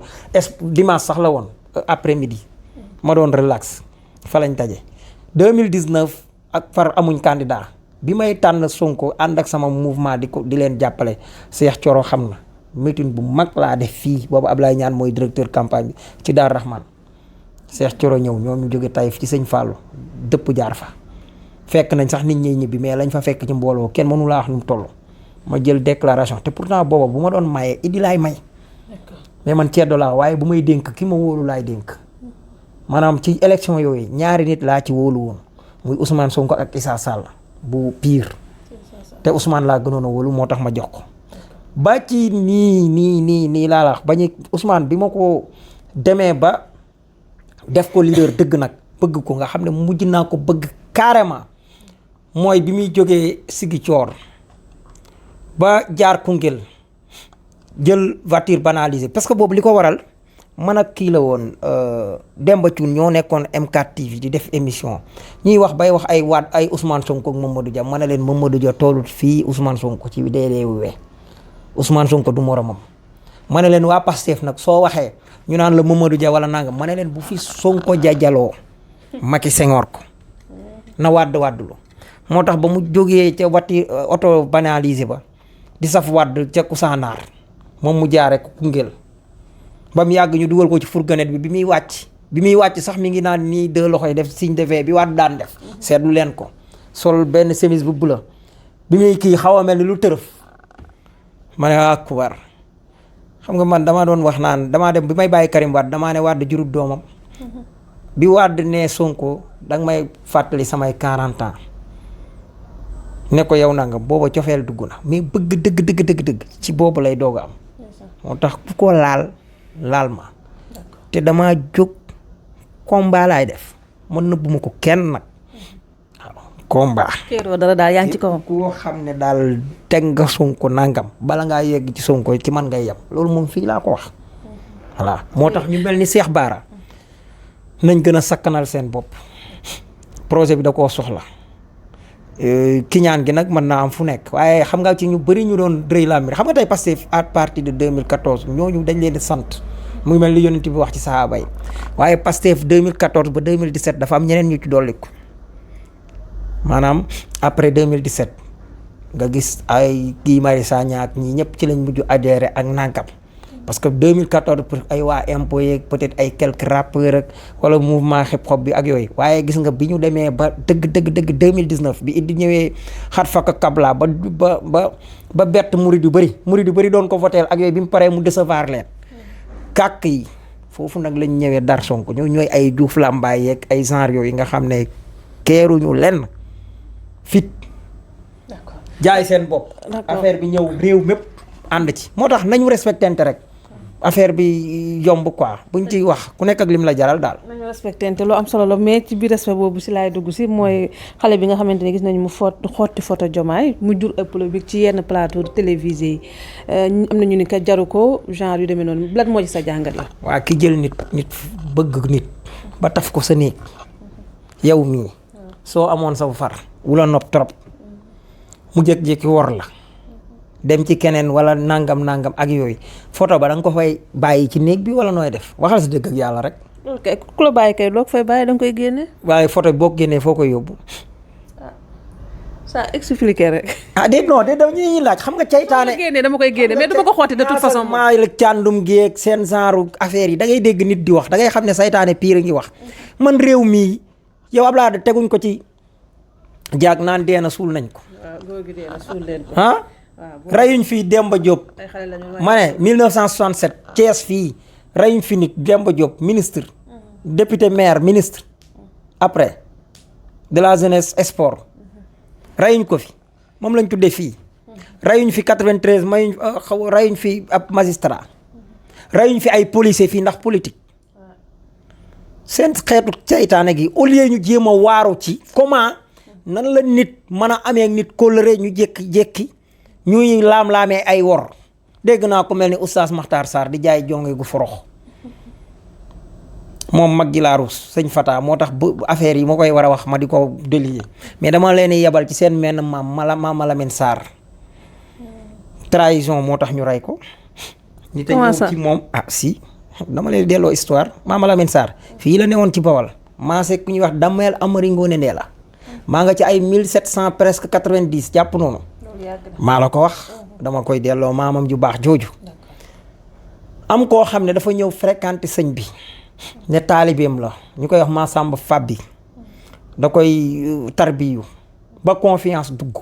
dimanche sax la woon après midi ma doon relax fa lañ taje 2019 ak far amuñ candidat bi may tànn Sonko ànd ak sama mouvement di leen jàppale Cheikh Thioro xam na meeting bu mag laa def fii boobu Ablaye Ñaan mooy directeur campagne bi ci Daar Rahman Cheikh Thioro ñëw ñoom ñu jóge Taïf ci sëñ Fallou dëpp jaar fa fekk nañ sax nit ñi ñibbi mais lañ fa fekk ci mbooloo kenn mënu laa wax nu mu toll ma jël déclaration te pourtant booba bu ma doon mayee Idi laay may mais man ceddo laa waaye bu may dénk ki ma wóolu laay dénk maanaam ci élection yooyu ñaari nit laa ci wóolu woon muy Ousmane Sonko ak Issa Sall bu Pire te Ousmane laa gënoon a wóolu moo tax ma jox ko ba ci nii laa la wax ba ñu Ousmane bi ma ko demee ba def ko leader dëgg nag bëgg ko nga xam ne mujj naa ko bëgg carrément mooy bi muy jógee Ziguinchor ba jaar Koungheul jël voiture banalisée parce que boobu li ko waral man ak kii la woon Demba Thioune ñoo nekkoon M4 TV di def émission ñuy wax bay wax ay Ousmane Sonko ak Mamadou Dia ma ne leen Mamadou Dia toolut fii Ousmane Sonko ci DDW Ousmane Sonko du moromam ma ne leen waa Pastef nag soo waxee ñu naan la Mamadou Dia wala nangam ma ne leen bu fi Sonko jajaloo Macky Senghor ko na wàddulu moo tax ba mu jógee ca wati auto banalisé ba di saf wàdd ca Kousanaar moom mu jaare ko Koungheul ba mu yàgg ñu dugal ko ci fourgonnette bi muy wàcc sax mi ngi naan nii deux loxoy def signe de V bi wàdd daan def seetlu leen ko sol benn chemise bu bleu bi muy kii xaw a mel ni lu tërëf ma ne akubar xam nga man dama doon wax naan damaa dem bi may bàyyi Karim Wade damaa ne Wade jurub doomam bi Wade ne Sonko danga may fàttali samay 40 ans ne ko yow nanga booba cofeel dugg na mais bëgg dëgg ci boobu lay doog a am moo tax ku ko laal ma te dama jóg combat laay def man nëbbuma ko kenn nag waaw combat. keeroo dara daal yaa ngi ci kawam. koo xam ne daal teg nga Sonko nangam bala ngaa yegg ci Sonko ci man ngay yem loolu moom fii laa ko wax. voilà moo tax ñu mel ni Cheikh Bara nañ gën a sakkanal seen bopp projet bi da koo soxla kiñaan gi nag mën naa am fu nekk waaye xam nga ci ñu bëri ñu doon rëy la mbir xam nga tey Pastef à partir de 2014 ñooñu dañ leen di sant muy mel ni yonent bi wax ci sahaaba yi waaye Pastef 2014 ba 2017 dafa am ñeneen ñu ci dolliku maanaam après 2017 nga gis ay Guy Marius Sagna ak ñi ñëpp ci lañ mujj adhéré ak nangam parce que 2014 pour ay waa impôt yeeg peut-être ay quelques rappeurs ak wala mouvement hip hop bi ak yooyu waaye gis nga bi ñu demee ba dëgg 2019 bi Idi ñëwee xat fakk kabla ba bett murid yu bëri doon ko voteel ak yooyu bi mu paree mu décevoir leen kàkk yi foofu nag lañ ñëwee dar Sonko ñooy ay Diouf Lambaye yeeg ay genre yooyu nga xam ne keeruñu lenn fit jaay seen bopp affaire bi ñëw réew mépp ànd ci moo tax nañu respectante rek affaire bi yomb quoi buñ ciy wax ku nekk ak lim la jaral daal. nañu respectante lu am solo la mais ci biir respect boobu si laay dugg si mooy xale bi nga xamante ne gis nañu mu xotti photo Diomaye mu jur ay polémique ci yenn plateau télévisé yi am na ñu ni ka jaru ko genre yu demee noonu lan moo ci sa jàngat la. waa ki jël nit bëgg nit ba taf ko sa néeg yow mii soo amoon sa far wula nopp trop mu jékki-jékki wor la. dem ci keneen wala nangam ak yooyu photo ba da nga ko fay bàyyi ci néeg bi wala nooy def waxal si dëgg ak yàlla rek. loolu kay ku la bàyyi kay loo ko fay bàyyi da nga koy génne. waaye photo bi boo ko génnee foo koy yóbbu. ça expliqué rek. déet dañu ñuy laaj xam nga caytaane. dama koy génne mais du ma ko xotti de toute façon. maa la càndum geeg seen genre affaire yi da ngay dégg nit di wax da ngay xam ne saytaane pire ngi wax man réew mii yow Abdoulaye teguñ ko ci jaag naan dee na suul nañ ko. waaw góor gi dee na suul leen ko. rayuñ fii Demba Diop ma ne 1967 Thiès fii rayuñ fi nit Demba Diop ministre député maire ministre après de la jeunesse sport rayuñ ko fi moom lañ tuddee fii rayuñ fi 93 rayuñ fi ab magistrat rayuñ fi ay policier fii ndax politique seen xeetu ceytaane gi au lieu ñu jéem a waaru ci comment nan la nit mën a amee nit kóllëre ñu jékki ñuy laam-laamee ay wor dégg naa ko mel ni oustaz Makhtar Sarr di jaay jonge gu forox moom mag gi laa rus sëñ Fata moo tax bu affaire yi ma koy war a wax ma di ko délier mais dama leen yebal ci seen menn maam Lamine Sarr trahison moo tax ñu rey ko. ñi te ñëw ci moom si dama leen delloo histoire maam Lamine Sarr fii la newoon ci Bawal maase ku ñuy wax Damel Amari Ngoone Ndee la maa nga ci ay 1700 presque 90 jàpp noonu. maa la ko wax dama koy delloo maamam ju baax jooju am koo xam ne dafa ñëw fréquenté sëñ bi ne taalibeem la ñu koy wax Massamba Fabbi da koy tarbiyu ba confiance dugg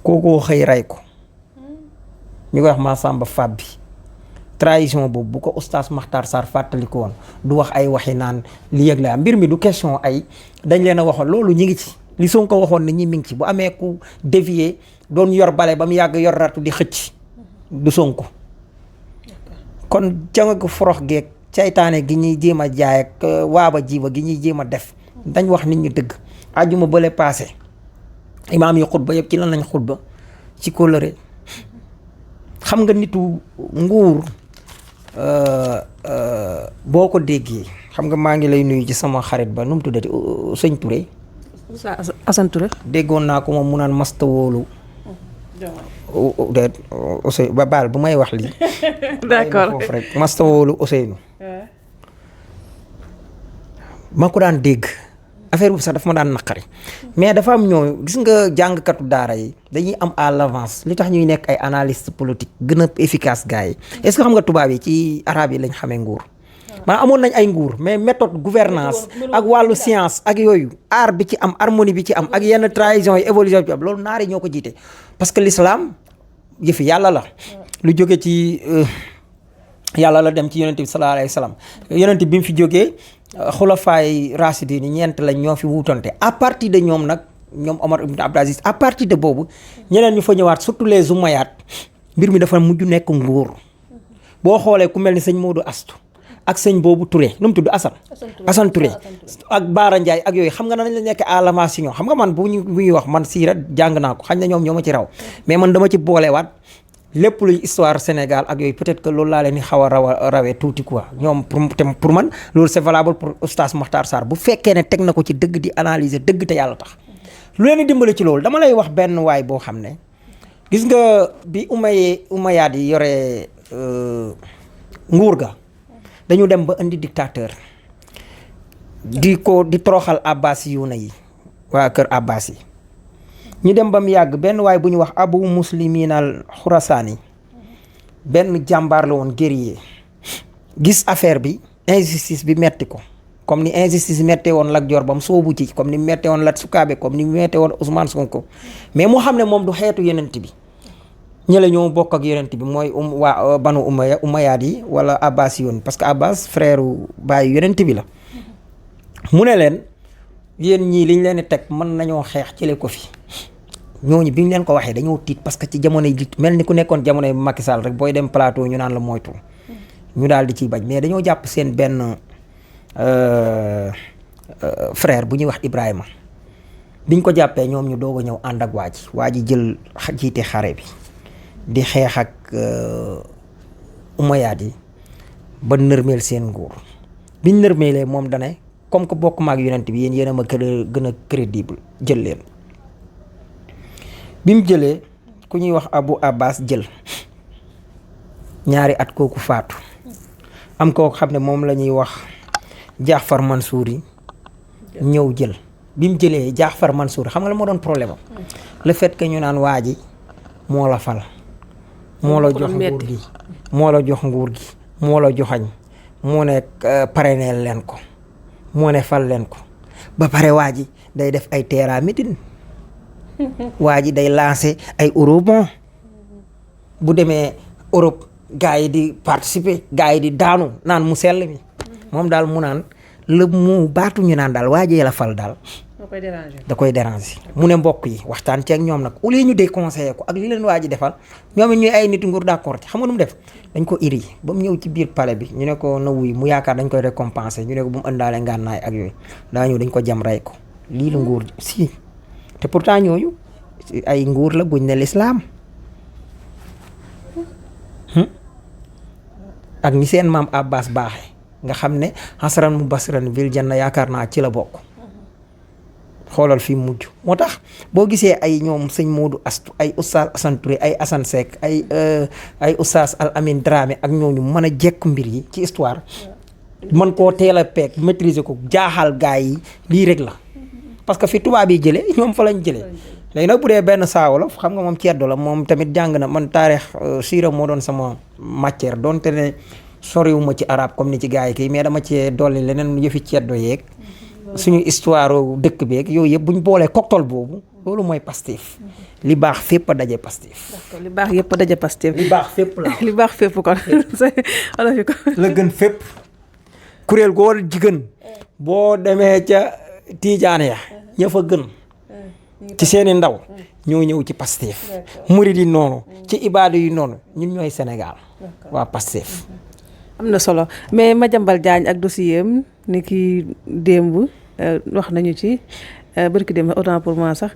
kookoo xëy rey ko ñu koy wax Massamba Fabbi trahison boobu bu ko oustaz Makhtar Sarr fàttali ko woon du wax ay waxi naan li yëg la mbir mi du question ay dañ leen a waxoon loolu ñi ngi ci li Sonko waxoon ne ñi mi ngi ci bu amee ku dévier doon yor bale ba mu yàgg yor ratu di xëcc du Sonko kon janga ko forox geeg caytaane gi ñuy jéem a jaay ak waaba jiba gi ñuy jéem a def dañ wax nit ñi dëgg àjjuma bële passé imaam yi xutba yëpp ci lan lañ xutba ci kóllëre xam nga nitu nguur boo ko déggee xam nga maa ngi lay nuyu ci sama xarit ba nu mu tuddati sëñ Touré Assane Touré déggoon naa ko moom mu naan masta wóolu déet Ousseynou ba baal bu may wax lii d'accord foofu rek masta wóolu Ousseynou ma ko daan dégg affaire bu sax dafa ma daan naqari mais dafa am ñoo gis nga jàngkatu daara yi dañuy am à l'avance li tax ñuy nekk ay analyste politique gën a efficace gars yi est-ce que xam nga tubaab yi ci arabe yi lañ xamee nguur maa amoon nañ ay nguur mais méthode gouvernance ak wàllu science ak yooyu art bi ci am harmonie bi ci am ak yenn trahison yi évolution bi ci am loolu naar yi ñoo ko jiite parce que l'islam yëfi yàlla la lu jóge ci yàlla la dem ci yonent bi sallallahu alayhi wa sallam yonent bi mu fi jógee xulafaay rashidin ñeent lañ ñoo fi wuutante à partir de ñoom nag ñoom Omar ibn Abdul Aziz à partir de boobu ñeneen ñu fa ñëwaat surtout les Umayyads mbir mi dafa mujj nekk nguur boo xoolee ku mel ni sëñ Modou Astou ak sëñ boobu Touré nu mu tudd Assane Touré ak Baara Ndiaye ak yooyu xam nga nañ la nekk à l'avance ñoom xam nga man bu ñuy wax man siira jàng naa ko xañ na ñoom ñoo ma ci raw mais man dama ci boolewaat lépp luy histoire Sénégal ak yooyu peut-être que loolu laa leen di xaw a rawee tuuti quoi ñoom pour man loolu c'est valable pour Oustaz Makhtar Sarr bu fekkee ne teg na ko ci dëgg di analyser dëgg te yàlla tax lu leen di dimbali ci loolu dama lay wax benn waay boo xam ne gis nga bi Umayyaad yi yore nguur ga dañu dem ba indi dictateur di toroxal Abbas yu na yi waa kër Abbas yi ñu dem ba mu yàgg benn waay bu ñu wax Abu Muslimin al Khurasani benn jàmbaar la woon guerrier gis affaire bi injustice bi metti ko comme ni injustice mettee woon Lat Joor ba mu soobu ci comme ni mettee woon Lat Sukaabe comme ni mettee woon Ousmane Sonko mais mu xam ne moom du xeetu yenent bi ñële ñoo bokk ak yenent bi mooy waa banu Umayyaad yi wala Abbas yoon parce que Abbas frère baayu yenent bi la mu ne leen yéen ñii liñ leen di teg mën nañoo xeex jële ko fi ñooñu bi ñu leen ko waxee dañoo tiit parce que ci jamono yi mel ni ku nekkoon jamono yi Macky Sall rek booy dem plateau ñu naan la moytu ñu daal di ciy bañ mais dañoo jàpp seen benn frère bu ñuy wax Ibrahima biñ ko jàppee ñoom ñu doog a ñëw ànd ak waa ji jël jiite xare bi di xeex ak Umayyaad yi ba nërmeel seen nguur biñ nërmeelee moom dane comme que bokk maag yonent bi yéen a ma gën a crédible jël leen bi mu jëlee ku ñuy wax Abu Abbas jël ñaari at kooku faatu am koo xam ne moom la ñuy wax Jaafar Mansour yi ñëw jël bi mu jëlee Jaafar Mansour xam nga la moo doon problème am le fait que ñu naan waa ji moo la fal moo la jox nguur gi moo la jox nguur gi moo la joxañ moo ne parrainel leen ko moo ne fal leen ko ba pare waa ji day def ay terrain meeting waa ji day lancer ay eurobond bu demee Europe gars yi di participer gars yi di daanu naan mu sell mi moom daal mu naan la mu baatu ñu naan daal waa ji la fal daal da koy déranger mu ne mbokk yi waxtaan ci ak ñoom nag au lieu ñu déconseillé ko ak li leen waa ji defal ñoom it ñuy ay nit nguur d'accord ci xam nga nu mu def dañ ko iri ba mu ñëw ci biir palais bi ñu ne ko na wuy mu yaakaar dañ koy récompenser ñu ne ko bu mu ëndaale ngànnaay ak yooyu daa ñëw dañ ko jam rey ko lii la nguur si te pourtant ñooñu ay nguur la buñ ne l'islam ak ni seen maam Abbas baaxe nga xam ne xasran mu basran bil janna yaakaar naa ci la bokk xoolal fi mujj moo tax boo gisee ay ñoom sëñ Modou Astou ay oustaz Assane Touré ay Assane Seck ay oustaz Al Amin Dramé ak ñooñu mën a jekk mbir yi ci histoire mën koo teel a peeg maîtriser ko jaaxal gaa yi lii rek la parce que fi tubaab yi jëlee ñoom fa lañ jëlee léegi nag bu dee benn saawolof xam nga moom ceddo la moom tamit jàng na man taarix siira moo doon sama matière donte ne soriwuma ci arabe comme ni ci gaa yi kii mais dama cee dolli leneen yëfi ceddo yeeg suñu histoire dëkk beeg yooyu yëpp bu ñu boolee cocktail boobu loolu mooy Pastef li baax fépp a daje Pastef. li baax yëpp a daje Pastef. li baax fépp la li baax fépp kon la gën fépp kuréel goo jigéen boo demee ca Tiijaan ya ña fa gën ci seeni ndaw ñoo ñëw ci Pastef murid yi noonu ci ibaadu yi noonu ñun ñooy Sénégal waa Pastef. am na solo mais Madiambal Diagne ak dossier am ni ki démb wax nañu ci barki démb autant pour moi sax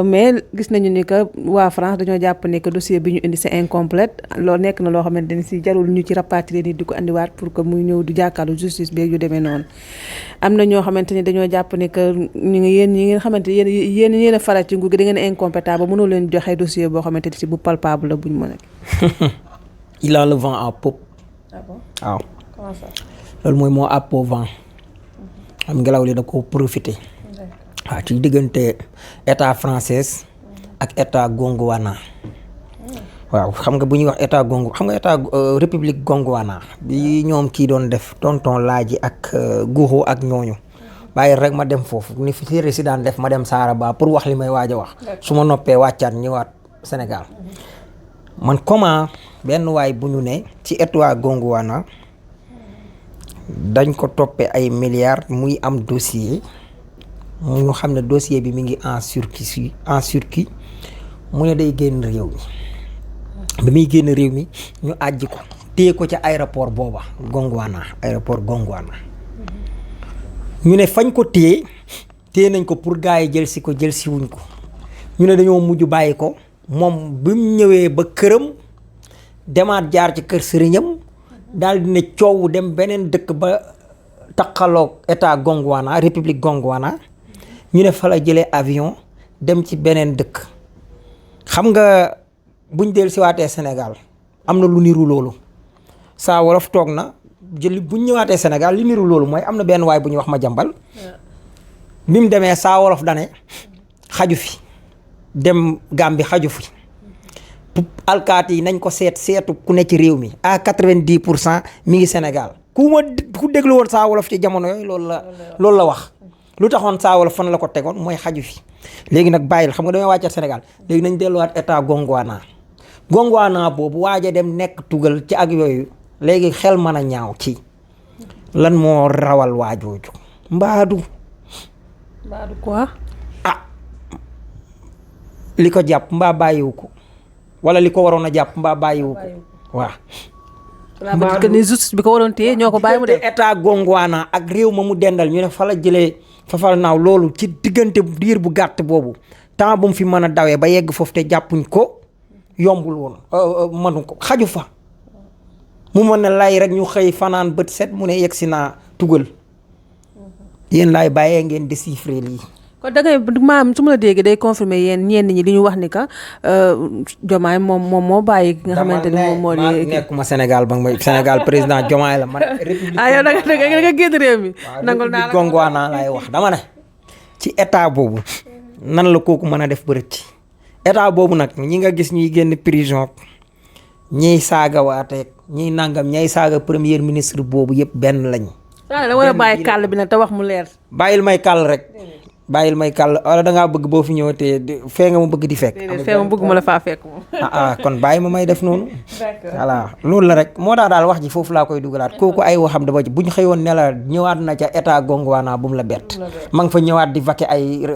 mais gis nañu ni que waa France dañoo jàpp ne que dossier bi ñu indi c'est incomplète loolu nekk na loo xamante ni si jarul ñu ci rapatrier ni di ko andiwaat pour que muy ñëw du jàkkaarlu justice beeg yu demee noonu am na ñoo xamante ni dañoo jàpp ne que ñu ngi yéen ñi nga xamante ni yéen a faral ci nguur gi da ngeen incompétent ba mënoo leen joxe dossier boo xamante ni si bu palpable la buñ mën a. il a le vent en poupe. Ah bon? waaw. Comment ça? loolu mooy moo àppoo vent. am ngelaw li da ko profité. waaw ci diggante état français ak état Gondwana. waaw xam nga bu ñuy wax état Congo xam nga état république Gondwana bi ñoom kii doon def tonton Laaji ak Guuxu ak ñooñu. bàyyi rek ma dem foofu ni fi résident def ma dem Saaraba pour wax li may waaj a wax. su ma noppee wàccaat ñëwaat Sénégal. man comment benn waay bu ñu ne ci état Gondwana dañ ko toppee ay milliards muy am dossier ñu xam ne dossier bi mi ngi en circuit mu ne day génn réew mi bi muy génn réew mi ñu àjji ko téye ko ca aéroport booba aéroport Gondwana ñu ne fañ ko téye nañ ko pour gars yi jël si wuñ ko ñu ne dañoo mujj bàyyi ko moom bi mu ñëwee ba këram demaat jaar ci kër sëriñam daal di ne coow dem beneen dëkk ba taqaloog état Gondwana république Gondwana ñu ne fa la jëlee avion dem ci beneen dëkk xam nga buñ del siwaatee Sénégal am na lu niru loolu Saa Wolof toog na buñ ñëwaatee Sénégal li niru loolu mooy am na benn waay bu ñuy wax Madiambal bi mu demee Saa Wolof dane xaju fi dem Gambie xaju fi alkaati yi nañ ko seetu ku ne ci réew mi à 90% mi ngi Sénégal ku déglu woon Saa Wolof ci jamono yooyu loolu la wax lu taxoon Saa Wolof fan la ko tegoon mooy xaju fi léegi nag bàyyil xam nga damay wàccat Sénégal léegi nañ delluwaat état Gondwana boobu waaja dem nekk tugal ci ak yooyu léegi xel mën a ñaaw ci lan moo rawal waajooju mbaadu quoi li ko jàpp mbaa bàyyiwu ko wala li ko waroon a jàpp mbaa bàyyiwu ko waaw que ni justice bi ko waroon téye ñoo ko bàyyi mu dem état Gondwana ak réew ma mu dendal ñu ne fa la jëlee fafal naaw loolu ci diggante diir bu gàtt boobu temps bu mu fi mën a dawee ba yegg foofu te jàppuñ ko yombul woon mënu ko xaju fa mu mën na lay rek ñu xëy fanaan bët set mu ne yegg si naa tugal yéen laay bàyyee ngeen déchiffrer lii kon da ngay maam su ma la déggee day confirmer yéen ñenn ñi li ñu wax ni que Diomaye moom moo bàyyi ki nga xamante ni moom moo di nekkuma Sénégal ba nga Sénégal président Diomaye la man yow da nga génn réew mi nangul naa la Gondwana laay wax dama ne ci état boobu nan la kooku mën a def ba rëcc état boobu nag ñi nga gis ñuy génn prison ñiy saaga waateeg ñiy nangam ñay saaga premier ministre boobu yëpp benn lañ da war a bàyyi kàll bi nag te wax mu leer bàyyil may kàll rek bàyyil may kàll wala dangaa bëgg boo fi ñëw te fee nga ma bëgg di fekk fee ma bëgg ma la faa fekk moom kon bàyyi ma may def noonu voilà loolu la rek moo tax daal wax ji foofu laa koy dugalaat kooku ay waxam dama bu ñu xëyoon ne la ñëwaat na ca état Gondwana bu mu la bett ma nga fa ñëwaat di vaquer ay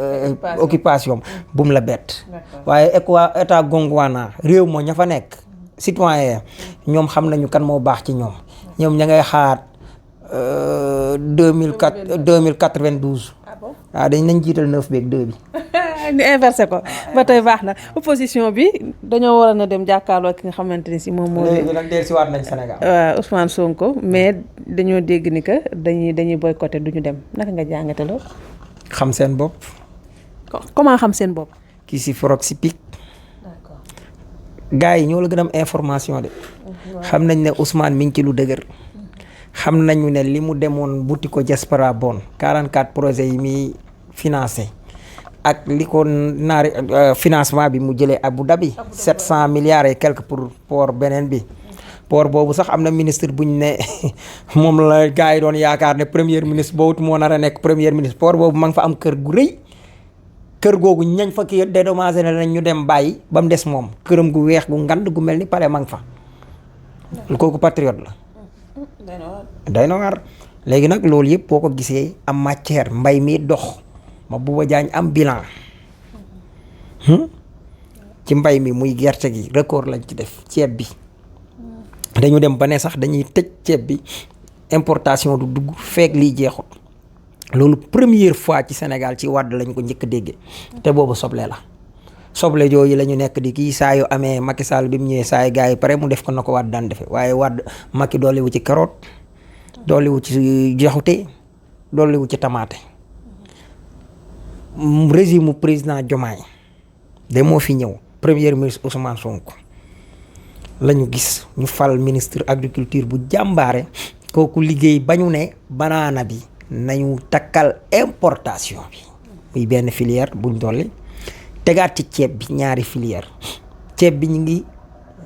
occupation bu mu la bett waaye état Gondwana réew moo ña fa nekk citoyen ñoom xam nañu kan moo baax ci ñoom ña ngay xaar 2092 waaw dañ nañ jiital 9 beeg 2 bi ñu inversé ko ba tey baax na opposition bi dañoo waroon a dem jàkkaarloo ki nga xamante ni si moom moo léegi nag dellusiwaat nañ Sénégal waaw Ousmane Sonko mais dañoo dégg ni que dañuy boycotté duñu dem naka nga jàngate loolu xam seen bopp comment xam seen bopp kii si forog si pic gars yi ñoo la gën a am information de xam nañ ne Ousmane mi ngi ci lu dëgër xam nañu ne li mu demoon buti ko diaspora bon 44 projets yi muy financé ak li ko naari financement bi mu jëlee Abu Dhabi 700 milliards et quelque pour port beneen bi port boobu sax am na ministre buñ ne moom la gars yi doon yaakaar ne premier ministre boobu moo nar a nekk premier ministre port boobu ma nga fa am kër gu rëy kër googu ñañ fa kii dédommagé na nañ ñu dem bàyyi ba mu des moom këram gu weex gu ngand gu mel ni pare ma nga fa kooku patriote la day na waar léegi nag loolu yëpp boo ko gisee am matière mbay mi dox ma Buuba Jaañ am bilan ci mbay mi muy gerte gi record lañ ci def ceeb bi dañu dem ba ne sax dañuy tëj ceeb bi importation du dugg feek lii jeexut loolu première fois ci Sénégal ci Wàdd lañ ko njëkk a déggee te boobu soble la soble jooyu la ñu nekk di kii saa yu amee Macky Sall bi mu ñëwee saa yu gars yi pare mu def ko na ko Wàdd daan defee waaye Wàdd Macky dolliwu ci carotte dolliwu ci jaxute dolliwu ci tamaate régime président Diomaye de moo fi ñëw premier ministre Ousmane Sonko la ñu gis ñu fal ministre agriculture bu jàmbaare kooku liggéey ba ñu ne banaana bi nañu takkal importation bi muy benn filière buñ dolli tegaat ci ceeb bi ñaari filière ceeb bi ñu ngi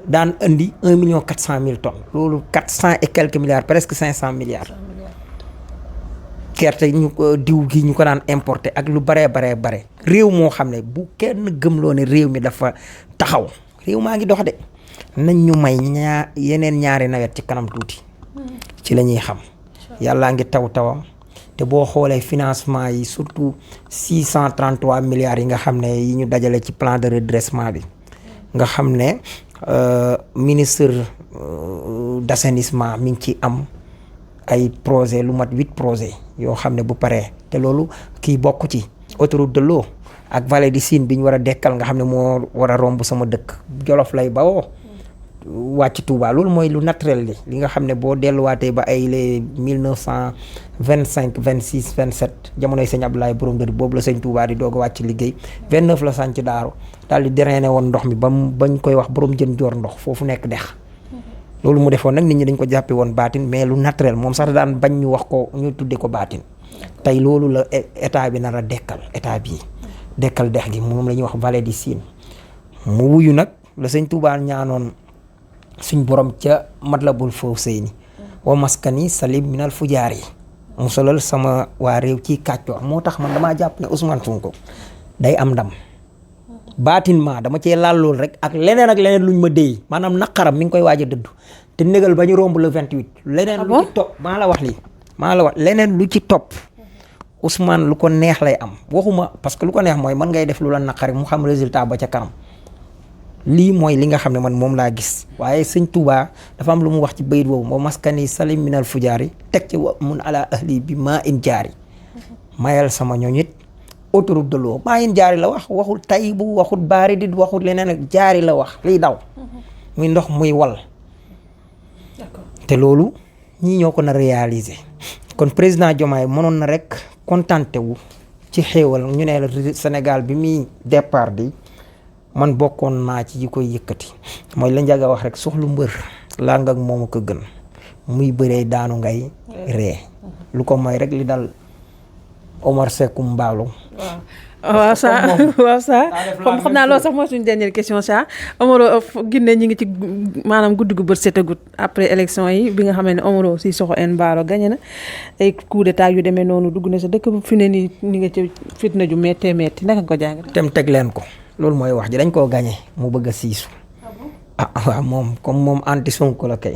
daan indi 1,4 million tonnes loolu 400 et quelques milliards presque 500 milliards gerte ñu ko diw gi ñu ko daan importer ak lu bare réew moo xam ne bu kenn gëmloo ne réew mi dafa taxaw réew maa ngi dox de nañ ñu may yeneen ñaari nawet ci kanam tuuti ci la ñuy xam yàllaa ngi tawam te boo xoolee financement yi surtout 633 milliards yi nga xam ne yi ñu dajale ci plan de redressement bi nga xam ne ministre d'assainissement mi ngi ci am ay projet lu mat 8 projets yoo xam ne bu paree te loolu kii bokk ci autoroute de l'eau ak vallée du Sine bi ñu war a dekkal nga xam ne moo war a romb sama dëkk Jolof lay bawoo wàcc Touba loolu mooy lu naturel li nga xam ne boo delluwaatee ba ay les 1925 26 27 jamonoy sëñ Abdoulaye borom dër boobu la sëñ Touba di doog a wàcc liggéey 29 la sànc daaru daal di drainer woon ndox mi bañ koy wax borom jën joor ndox foofu nekk dex loolu mu defoon nag nit ñi dañ ko jàppe woon baatin mais lu naturel moom sax daan bañ ñu wax ko ñu tudde ko baatin tey loolu la état bi nar a dekkal état bii dekkal dex gi moom la ñuy wax vallée du Sine mu wuyu nag la sëñ Touba ñaanoon suñ borom ca Matlabul Fawzayni wa maskani salim minal fujaar yi musalal sama waa réew ci kàccoor moo tax man damaa jàpp ne Ousmane Sonko day am ndam bâtiment dama cee laal lool rek ak leneen luñ ma déy maanaam naqaram mi ngi koy waaj a dëddu te négal ba ñu romb le 28 leneen lu ci topp maa la wax leneen lu ci topp Ousmane lu ko neex lay am waxuma parce que lu ko neex mooy mën ngay def lu la naqari mu xam résultat ba ca kanam lii mooy li nga xam ne man moom laa gis waaye sëñ Touba dafa am lu mu wax ci bayit boobu moo maskani salim minal fujaari teg ci wa mun ala ahli bi maa in jaari mayal sama ñooñit autoroute de l'eau maa in jaari la wax waxul tay bu waxul baari di waxul leneen ak jaari la wax liy daw muy ndox muy wal te loolu ñii ñoo ko na réaliser kon président Diomaye mënoon na rek contenté wu ci xéewal ñu ne la Sénégal bi muy départ di man bokkoon naa ci yi koy yëkkati mooy la njaga wax rek soxlu mbër laa nga ak moom ko gën muy bëree daanu ngay ree lu ko mooy rek li dal Omar Seck Mballo waaw ça xam naa loolu sax mooy suñu dernière question ça Omaro Guinée ñi ngi ci maanaam guddi gu bët setagut après élection yi bi nga xam ne Omaro Sissoko Embalo gagné na ay coup d'état yu demee noonu dugg na sa dëkk bu fi ne nii ni nga ci fitna ju méttee métti naka nga ko jàng tem teg leen ko loolu mooy wax ji dañ koo gagné mu bëgg a siisu waaw moom comme moom anti Sonko la kay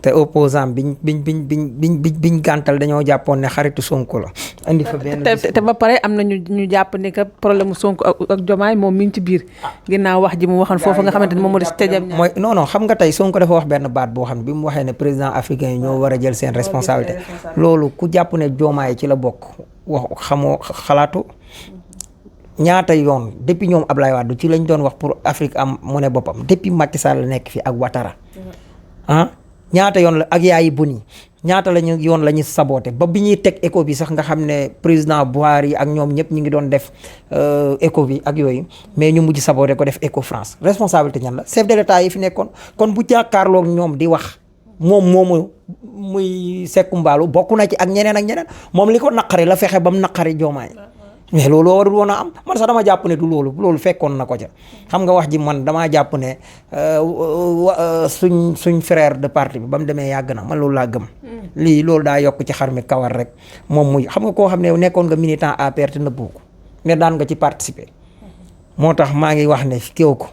te opposant biñ gàntal dañoo jàppoon ne xaritu Sonko la indi fa benn te ba pare am na ñu jàpp ne que problème mu Sonko ak Diomaye moom mi ngi ci biir ginnaaw wax ji mu waxoon foofu nga xamante ne moom moo des tëjam mooy non xam nga tey Sonko dafa wax benn baat boo xam ne bi mu waxee ne président africain yi ñoo war a jël seen responsabilité loolu ku jàpp ne Diomaye ci la bokk wax xamoo xalaatu ñaata yoon depuis ñoom Ablaye Wade ci lañ doon wax pour Afrique am mu ne boppam depuis Macky Sall la nekk fi ak Ouattara ñaata yoon la ak yaayi buni ñaata lañu yoon la ñu saboté ba bi ñuy teg éco bi sax nga xam ne président Buhari ak ñoom ñëpp ñu ngi doon def éco bi ak yooyu mais ñu mujj saboté ko def éco France responsabilité ñan la chef de l'État yi fi nekkoon kon bu jàkkaarloog ñoom di wax moomu muy Seck Mballo bokk na ci ak ñeneen moom li ko naqari la fexe ba mu naqari Diomaye mais loolu warul woon a am man sax dama jàpp ne du loolu fekkoon na ko ca xam nga wax ji man damaa jàpp ne suñ frère de parti bi ba mu demee yàgg na man loolu laa gëm. lii loolu daa yokk ci xar mi kawar rek moom muy xam nga koo xam ne nekkoon nga militant APR te nëbbu ko mais daan nga ci participer. moo tax maa ngi wax ne kéw ko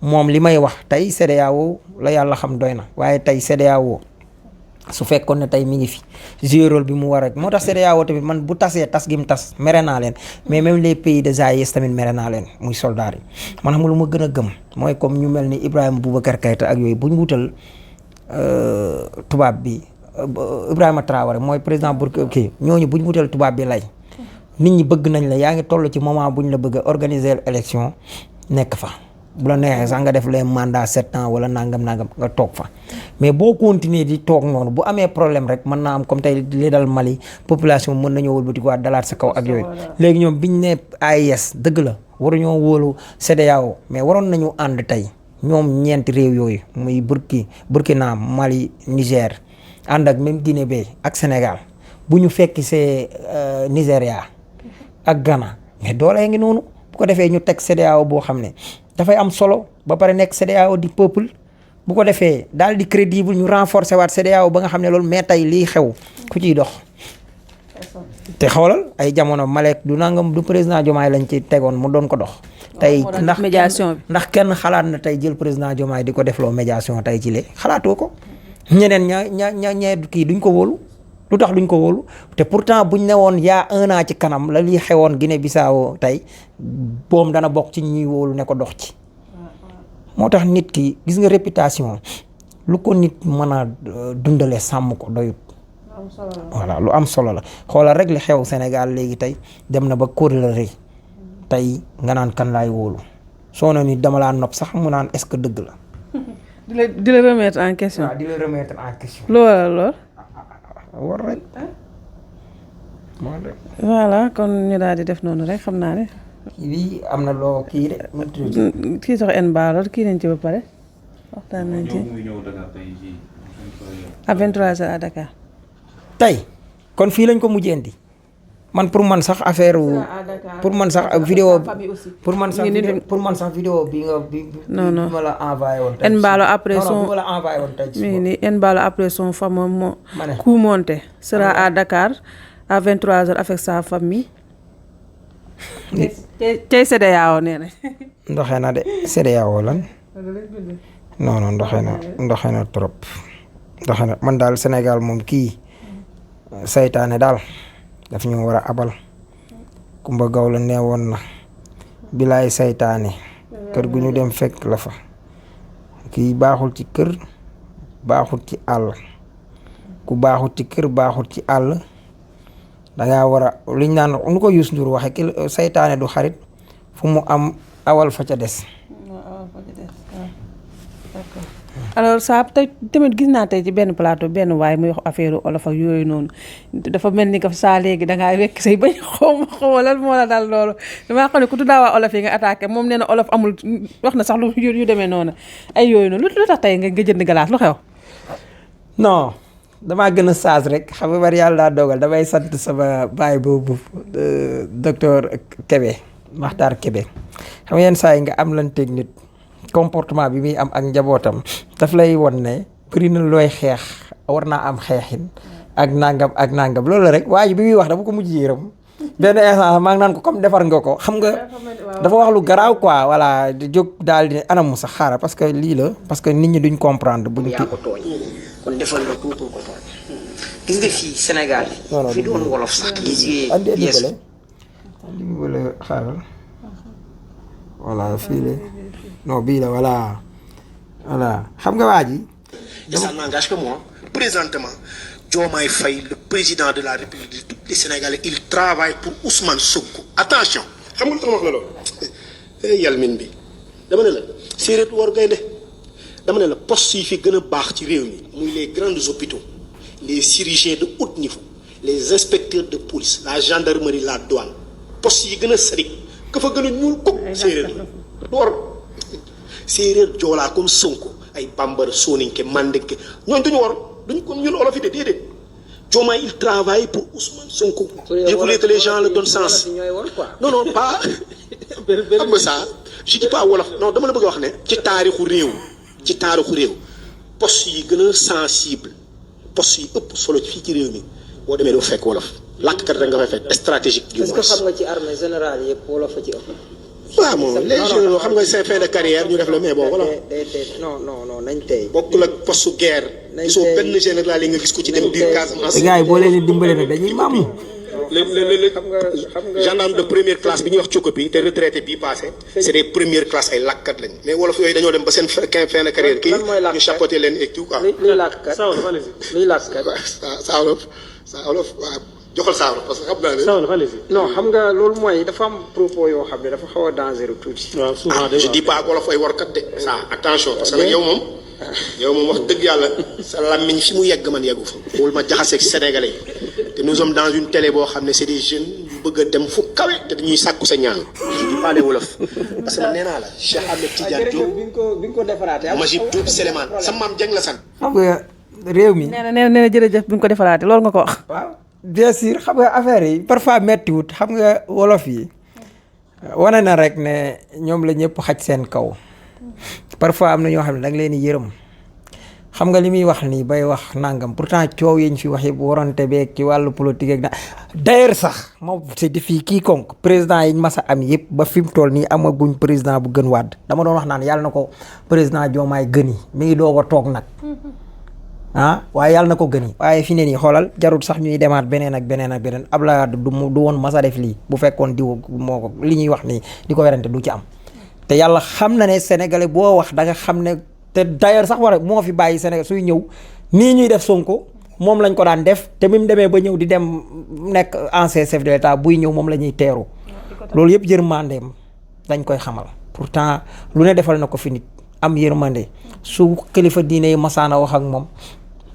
moom li may wax tey CEDEAO la yàlla xam doy na waaye tey CEDEAO su fekkoon ne tey mi ngi fi jouer rôle bi mu war a moo tax CEDEAO tamit man bu tasee tas gi mu tas mere naa leen mais même les pays de AES tamit mere naa leen muy soldats yi man xam nga lu ma gën a gëm mooy comme ñu mel ni Ibrahima Boubacar Keïta ak yooyu bu ñu wutal tubaab bi Ibrahima Traoré mooy président Burkina kii ñooñu bu ñu wutal tubaab bi lay nit ñi bëgg nañ la yaa ngi toll ci moment bu ñu la bëgg a organiser élection nekk fa. bu la neexee sax nga def les mandats 7 ans wala nangam nga toog fa mais boo continuer di toog noonu bu amee problème rek mën naa am comme tey li dal Mali population mën nañoo wëlbatikuwaat dalaat sa kaw ak yooyu. léegi ñoom biñ ne AES dëgg la waruñoo wóolu CEDEAO mais waroon nañu ànd tey ñoom ñeenti réew yooyu muy Burkina Mali Niger ànd ak même Guinée Bay ak Sénégal bu ñu fekki see Nigéria ak Ghana mais doole ngi noonu bu ko defee ñu teg CEDEAO boo xam ne. dafay am solo ba pare nekk CEDEAO di peuple bu ko defee daal di crédible ñu renforcer waat CEDEAO ba nga xam ne loolu mais tey lii xew ku ciy dox. te xoolal ay jamono Malek du nangam du président Diomaye lañ ci tegoon mu doon ko dox. tey ndax médiation bi ndax kenn xalaat na tey jël président Diomaye di ko defloo médiation tey ci lee xalaatoo ko ñeneen ña kii duñ ko wóolu. lu tax duñ ko wóolu te pourtant buñ ne woon yaa 1 an ci kanam la lii xewoon Guinée Bissau tey boom dana bokk ci ñuy wóolu ne ko dox ci moo tax nit ki gis nga réputation lu ko nit mën a dundale sàmm ko doyut. voilà lu am solo la xoolal rek li xew Sénégal léegi tey dem na ba kóllëre tey nga naan kan laay wóolu soo na ni dama laa nopp sax mu naan est-ce que dëgg la. di la remettre en question. waaw di la remettre en question. lool. war rek. voilà kon ñu daal di def noonu rek xam naa ne. lii am na loo kii de. kii sax en baaloor kii nañ ci ba pare waxtaan nañ ci. à 23h à Dakar. tey kon fii lañ ko mujjee indi man pour man sax affaire pour man sax vidéo pour man sax vidéo bi nga bi ma la envoyé woon tey en baalo après son ma la envoyé woon tey mi ni en baalo après son femme coup monté sera à Dakar à 23h avec sa famille. tey CEDEAO nee na. ndoxee na de CEDEAO lan non ndoxee na trop ndoxee na man daal Sénégal moom kii saytaane daal daf ñu war a abal Kumba Gawlo nee woon na bilaay saytaane kër gu ñu dem fekk la fa kii baaxul ci kër baaxul ci àll ku baaxul ci kër baaxul ci àll dangaa war a liñ naan nu ko Youssou Ndour waxe ki saytaane du xarit fu mu am awal fa ca des. alors ça tey tamit gis naa tey ci benn plateau benn waaye muy wax affaire olof ak yooyu noonu dafa mel ni que saa léegi dangaa wekk say bañ xaw lan moo la dal loolu damaa xam ne ku tuddaa waa olof yi nga attaqué moom nee na olof amul wax na sax lu yu demee noonu ay yooyu noonu lu tax tey nga jënd galaas lu xew. non damaa gën a saas rek xam nga bari yàlla daa dogal damay sant sama baay boobu docteur Kébé Makhtar Kébé xam nga yenn saa yi nga am lan technique comportement bi muy am ak njabootam daf lay won ne bëri na looy xeex war naa am xeexin ak nangam loolu rek waaye bi muy wax dama ko mujj yërëm benn instant maa ngi naan ko comme defar nga ko xam nga dafa wax lu garaaw quoi voilà di jóg daal di anam mu sax xaaral parce que lii la parce que nit ñi duñ comprendre buñ yaa ko tooñ kon defal nga tout pour ko tooñ gis nga fii Sénégal fi doon wolof sax andi wala xaaral voilà fii la non bii la voilà xam nga waa ji. ça n'engage que moi. Présentement, Diomaye Faye, le président de la République de tous les Sénégalais, il travaille pour Ousmane Sonko. Attention. xam nga lu tax ma wax la loolu. yalmin bi dama ne la séeréer war gaynde dama ne la poste yi fi gën a baax ci réew mi muy les grands hôpitaux les chirurgiens de haut niveau les inspecteurs de police la gendarmerie la douane poste yi gën a sari ka fa gën a ñuul ko séeréer la du war séeréer joolaa comme Sonko ay bambara soninke mandinke ñooñu duñu war duñu comme ñun olof yi de déedéet Diomaye il travaille pour Ousmane Sonko. Je voulais que les gens le donnent sens. Non pas xam nga ça je dis pas wolof non dama la bëgg a wax ne ci taarixu réew poste yi gën a sensible poste yi ëpp solo fii ci réew mi boo demee doo fekk wolof làkkat rek nga fay fekk stratégique du est-ce que xam nga ci armée générale yëpp wolof a ci ëpp. waaw moom les généraux xam nga c'est fin de carrière ñu def la mais bon voilà. non nañ tey. bokkul ak poste guerre. gisoo benn général yi nga gis ko ci dem biir Casamance. gars yi boo leen di dimbale nag dañuy maamu. xam nga gendarme de première classe bi ñuy wax Cokopi te retraité bii passé c'est des premières classes ay làkkat lañ mais wolof yooyu dañoo dem ba seen fin de carrière kii ñu chapeauté leen et tout quoi. luy làkkat luy làkkat. saa wolof waaw joxal saa wolof parce que xam naa ne. non xam nga loolu mooy dafa am propos yoo xam ne dafa xaw a dangereux tuuti. waaw souvent je dis pas wolof ay warkat de ça attention parce que nag yow moom wax dëgg yàlla sa làmmiñ fi mu yegg man yeggu fa. wóolu ma jaxaseeg Sénégalais yi te nous sommes dans une télé boo xam ne c'est des jeunes yu bëgg a dem fu kawe te dañuy sàkku sa ñaan. je dis pas les wolof parce que man nee naa la Cheikh Ahmed Tidiane Diop bi nga ko defaraatee. Majib Diop Souleymane sa maam Dieng la sant. xam nga réew mi. nee na jërëjëf bi nga ko defaraatee loolu nga ko wax. waaw bien sûr xam nga affaire yi parfois méttiwut xam nga wolof yi wane na rek ne ñoom la ñëpp xaj seen kaw parfois am na ñoo xam ne danga leen di yërëm xam nga li muy wax nii bay wax nangam pourtant coow yi ñu fi wax yëpp warante beeg ci wàllu politique ak d'ailleurs sax moom c'est défi quiconque président yi ñu mas a am yëpp ba fi mu toll nii amaguñ président bu gën Wade dama doon wax naan yàlla na ko président Diomaye gëni mi ngi doog a toog nag. waaye yàlla na ko gëni waaye fi ne nii xoolal jarul sax ñuy demaat beneen Abdoulaye Wade du woon masa def lii bu fekkoon diw moo ko li ñuy wax nii di ko werante du ci am te yàlla xam na ne sénégalais boo wax da nga xam ne te d'ailleurs sax moo fi bàyyi Sénégal suy ñëw nii ñuy def Sonko moom lañ ko daan def te bi mu demee ba ñëw di dem nekk ancien chef de l'État buy ñëw moom la ñuy teeru loolu yëpp yërmandeem dañ koy xamal pourtant lu ne defal na ko fi nit am yërmande su kilifa diine yi masaana wax ak moom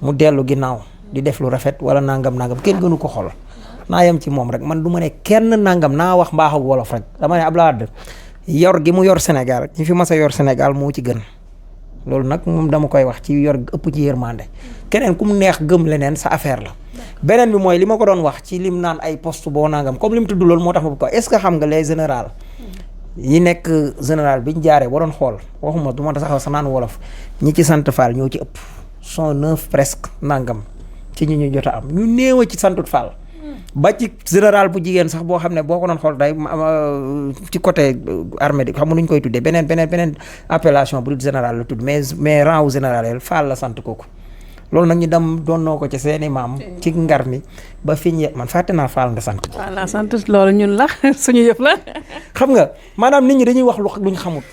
mu dellu ginnaaw di def lu rafet wala nangam kenn gënu ko xol naa yem ci moom rek man du ma ne kenn nangam naa wax mbaax ak wolof rek dama ne Abdoulaye Wade yor gi mu yor Sénégal ñi fi mas a yor Sénégal moo ci gën loolu nag moom dama koy wax ci yor ëpp ci yërmande keneen ku mu neex gëm leneen sa affaire la. beneen bi mooy li ma ko doon wax ci lim naan ay poste boo nangam comme li mu tudd loolu moo tax ma ko est-ce que xam nga les général yi nekk général biñ jaaree waroon xool waxuma du ma sax sa naan wolof ñi ci sant Fall ñoo ci ëpp sont 9 presque nangam ci ñi ñu jot a am ñu néew ci santut Fall. ba ci général bu jigéen sax boo xam ne boo ko doon xool day ci côté armée di xam nga nu ñu koy tuddee beneen appellation bu dul général la tudd mais rang wu général Fall la sant kooku loolu nag ñu dem doonnoo ko ci seeni maam ci ngar mi ba fi ñu man fàtte naa Fall nga sant. Fall la sant loolu ñun la suñu yëf la. xam nga maanaam nit ñi dañuy wax luñ xamut.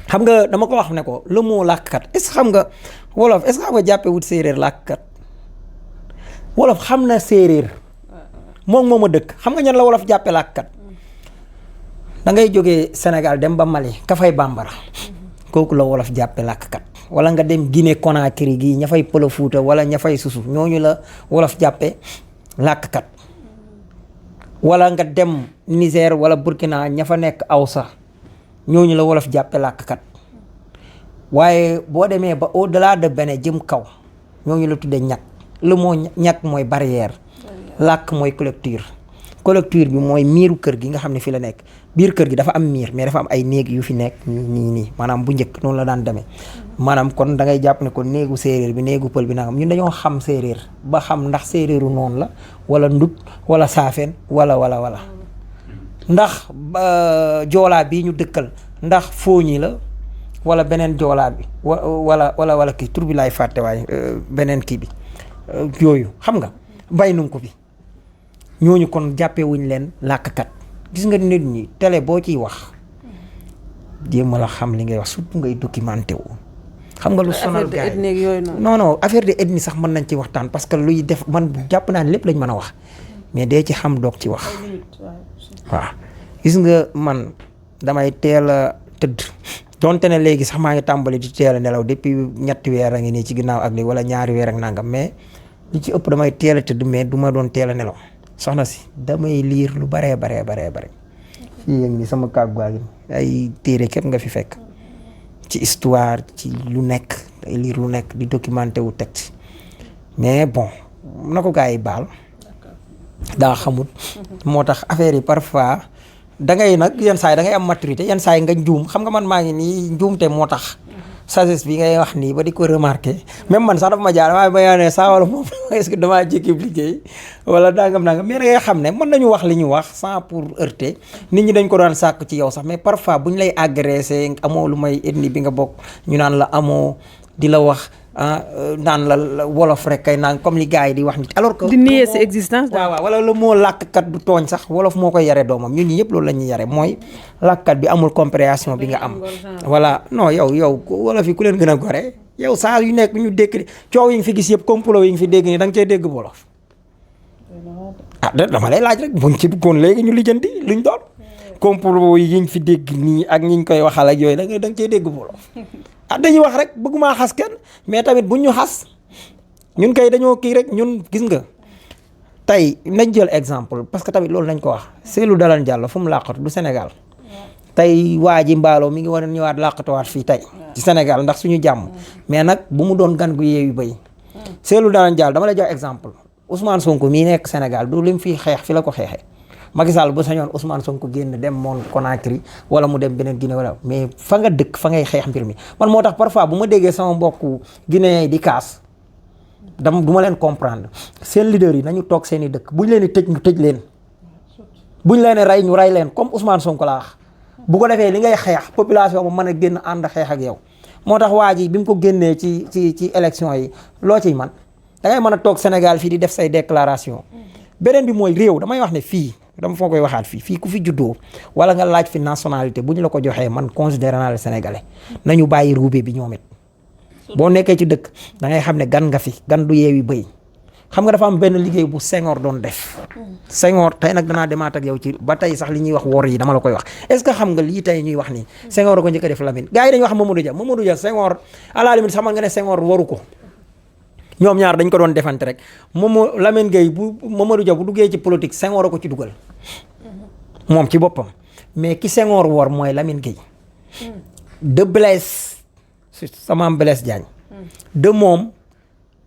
xam nga dama ko wax ne ko le mot làkkat est-ce que xam nga wolof est-ce que xam nga jàppee wut séeréer làkkat wolof xam na séeréer. moom a dëkk xam nga ñan la wolof jàppe làkkat da ngay jógee Sénégal dem ba Mali ka fay bambara kooku la wolof jàppe làkkat wala nga dem Guinée Conakry gii ña fay Pël Fuuta wala ña fay susu ñooñu la wolof jàppe làkkat wala nga dem Niger wala Burkina ña fa nekk Awsa ñooñu la wolof jàppe làkkat waaye boo demee ba au delà de Bénin jëm kaw ñooñu la tuddee ñàkk le mot ñàkk mooy barrière làkk mooy collecture bi mooy miiru kër gi nga xam ne fi la nekk biir kër gi dafa am miir mais dafa am ay néeg yu fi nekk nii maanaam bu njëkk noonu la daan demee maanaam kon da ngay jàpp ne kon néegu séeréer bi néegu pël bi nangam ñun dañoo xam séeréer ba xam ndax séeréeru noonu la wala ndut wala saafeen wala ndax joolaa bii ñu dëkkal ndax fooñi la wala beneen joolaa bi wala kii tur bi laay fàtte waaye beneen kii bi yooyu xam nga bay nun ko bi ñooñu kon jàppee wuñ leen làkkat gis nga nit ñi télé boo ciy wax jéem la xam li ngay wax surtout ngay documenté wu. xam nga lu sonal gars yi non affaire de ethnie sax mën nañ ci waxtaan parce que luy def man jàpp naa ne lépp lañ mën a wax mais dee ci xam doog ci wax waaw. gis nga man damay teel a tëdd donte ne léegi sax maa ngi tàmbali di teel a nelaw depuis 3 weer a ngi nii ci ginnaaw ak léegi wala 2 weer ak nangam mais. li ci ëpp damay teel a tëdd mais du ma doon teel a nelaw soxna si damay liir lu baree fii yéeg ni sama kàgguwaa gi ay téere képp nga fi fekk ci histoire ci lu nekk ay liir lu nekk di documenté wu teg ci mais bon na ko gars yi baal daa xamut moo tax affaire yi parfois da ngay nag yenn saa yi da ngay am maturité yenn saa yi nga njuum xam nga man maa ngi nii njuumte moo tax sagesse bi ngay wax nii ba di ko remarqué même man sax dafa ma jaar waaye ba yaa ne saa wala moom est-ce que damaa jékki liggéey wala dangam mais da ngay xam ne mën nañu wax li ñu wax sans pour heurter nit ñi dañ ko daan sàkk ci yow sax mais parfois bu ñu lay agressé amoo lu may ethnie bi nga bokk ñu naan la amoo di la wax naan la wolof rek kay naan comme li gars yi di wax nit alors que di nier sa existence waaw wala le mot làkkat du tooñ sax wolof moo koy yare doomam ñun ñi yëpp loolu la ñuy yare mooy làkkat bi amul compréhension bi nga am voilà non yow wolof yi ku leen gën a gore yow saa yu nekk ñu dégg coow yi nga fi gis yëpp complot yi nga fi dégg nii da nga cee dégg wolof dama lay laaj rek buñ ci duggoon léegi ñu lijjanti luñ doon complot yi ñu fi dégg nii ak ñi ñu koy waxal ak yooyu da nga cee dégg wolof dañuy wax rek bëgguma xas kenn mais tamit buñ ñu xas ñun kay dañoo kii rek ñun gis nga tey nañ jël exemple parce que tamit loolu nañ ko wax Cellou Dalein Diallo fu mu làqatu du Sénégal tey waa ji Mballo mi ngi war a ñëwaat làqatuwaat fii tey ci Sénégal ndax suñu jàmm mais nag bu mu doon gan gu yeewu bay Cellou Dalein Diallo dama lay jox exemple Ousmane Sonko mii nekk Sénégal du lim fii xeex fi la ko xeexee Macky Sall bu sañoon Ousmane Sonko génn dem moon Conakry wala mu dem beneen Guinée wala mais fa nga dëkk fa ngay xeex mbir mi man moo tax parfois bu ma déggee sama mbokku Guinée di kaas du ma leen comprendre seen leader yi nañu toog seen i dëkk buñ leen di tëj ñu tëj leen buñ leen rey ñu rey leen comme Ousmane Sonko laa wax bu ko defee li ngay xeex population bu mën a génn ànd xeex ak yow moo tax waa ji bi mu ko génnee ci élection yi loo ciy man da ngay mën a toog Sénégal fii di def say déclaration beneen bi mooy réew damay wax ne fii dama foo koy waxaat fii ku fi juddoo wala nga laaj fi nationalité bu ñu la ko joxee man considéré naa le sénégalais nañu bàyyi ruube bi ñoom it boo nekkee ci dëkk da ngay xam ne gan nga fi gan du yeewi bëy xam nga dafa am benn liggéey bu Senghor doon def Senghor tey nag danaa demaat ak yow ci ba tey sax li ñuy wax wor yi dama la koy wax est-ce que xam nga lii tey ñuy wax nii Senghor a ko njëkk a def Lamine gars yi dañuy wax Mamadou Dia Senghor à la limite sama nga ne Senghor waru ko ñoom ñaar dañ ko doon defante rek Lamine Gueye bu Mamadou Dia bu duggee ci politique Senghor a ko ci dugal moom ci boppam mais ki Senghor wor mooy Lamine Gueye de Blaise sama am Blaise Diagne de moom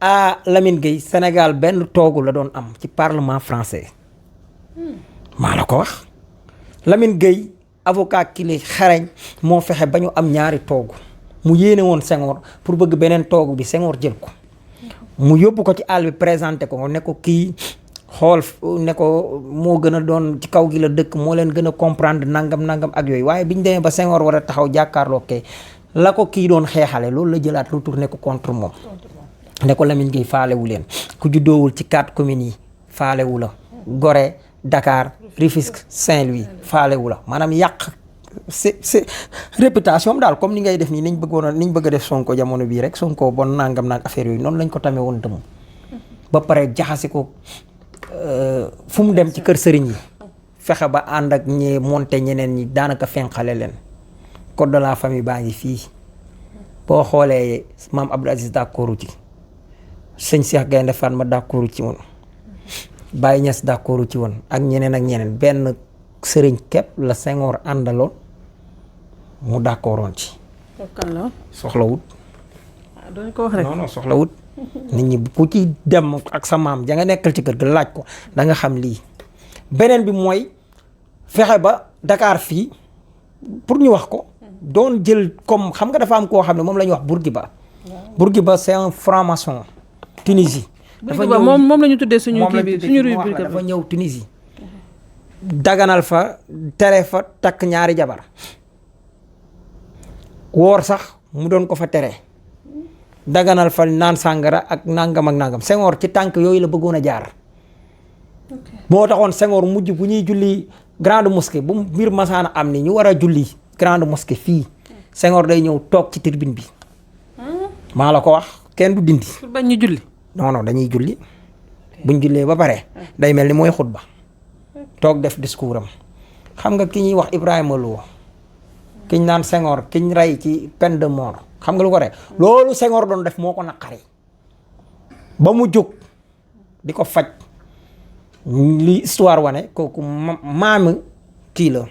à Lamine Gueye Sénégal benn toogu la doon am ci parlement français maa la ko wax Lamine Gueye avocat ki li xarañ moo fexe ba ñu am ñaari toogu mu yéene woon Senghor pour bëgg beneen toogu bi Senghor jël ko mu yóbbu ko ci àll bi présenté ko ne ko kii xool ne ko moo gën a doon ci kaw gi la dëkk moo leen gën a comprendre nangam ak yooyu waaye biñu demee ba Senghor war a taxaw jàkkaarloo kay la ko kii doon xeexale loolu la jëlaat retourné ko contre moom ne ko Lamine Gueye faalewu leen ku juddoowul ci 4 communes yi faalewu la Gorée Dakar Rufisque Saint-Louis faalewu la maanaam yàq c'est réputation daal comme ni ngay def nii niñ bëgg a def Sonko jamono bii rek Sonko bon nangam naag affaire yooyu noonu lañ ko tamee woon dëmm ba pare jaxase ko fu mu dem ci kër sëriñ yi fexe ba ànd ak monté ñeneen ñi daanaka fenqale leen code de la famille baa ngi fii boo xoolee maam Abdou Aziz d'accordu ci sëñ Cheikh Gaynde Fatma d'accordu ci woon Baye Niass d'accordu ci woon ak ñeneen benn sëriñ képp la Senghor àndaloon mu d'accordoon ci. soxlawut. doon ko wax rek non soxlawut. nit ñi ku ci dem ak sa maam ja nga nekkal ci kër ga laaj ko da nga xam lii. beneen bi mooy fexe ba Dakar fii pour ñu wax ko doon jël comme xam nga dafa am koo xam ne moom la ñuy wax Bourguiba. Bourguiba c'est un franc-maçon Tunisie. dafa ñëw moom la ñu tuddee suñu kii bi suñu rubrique dafa ñëw Tunisie. daganal fa tere fa takk ñaari jabar woor sax mu doon ko fa tere daganal fa naan sàngara ak nangam Senghor ci tànk yooyu la bëggoon a jaar moo taxoon Senghor mujj bu ñuy julli grande mosquée bu mbir masaana am ni ñu war a julli grande mosquée fii Senghor day ñëw toog ci tribune bi maa la ko wax kenn du dindi pour bañ ñu julli non dañuy julli buñ jullee ba pare day mel ni mooy xutba toog def discours am xam nga ki ñuy wax Ibrahima Lo kiñ naan Senghor kiñ rey ci peine de mort xam nga lu ko rey loolu Senghor doon def moo ko naqari ba mu jóg di ko faj li histoire wane kooku maami kii la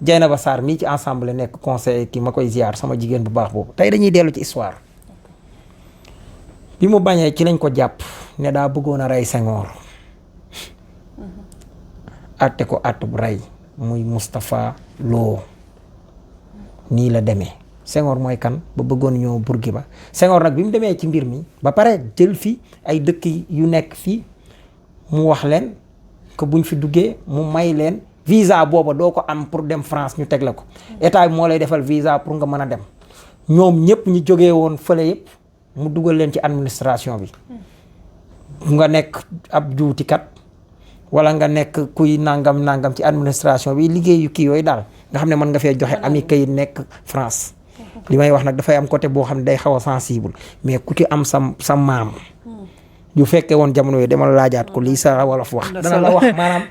Dieynaba Sarr mii ci ensemble nekk conseil kii ma koy ziar sama jigéen bu baax boobu tey dañuy dellu ci histoire bi mu bañee ci lañ ko jàpp ne daa bëggoon a rey Senghor atte ko att bu rey muy Moustapha Lo nii la demee Senghor mooy kan ba bëggoon ñëw Bourguiba Senghor nag bi mu demee ci mbir mi ba pare jël fi ay dëkk yu nekk fii mu wax leen que buñ fi duggee mu may leen visa booba doo ko am pour dem France ñu teg la ko état bi moo lay defal visa pour nga mën a dem ñoom ñëpp ñu jógee woon fële yëpp mu dugal leen ci administration bi nga nekk ab juutikat wala nga nekk kuy nangam ci administration bi liggéeyu kii yooyu daal nga xam ne mën nga fee joxe ami kayit nekk France li may wax nag dafay am côté boo xam ne day xaw a sensible mais ku ci am sa maam yu fekkee woon jamono yi dama la laajaat ko lii sa wolof wax dana la wax maanaam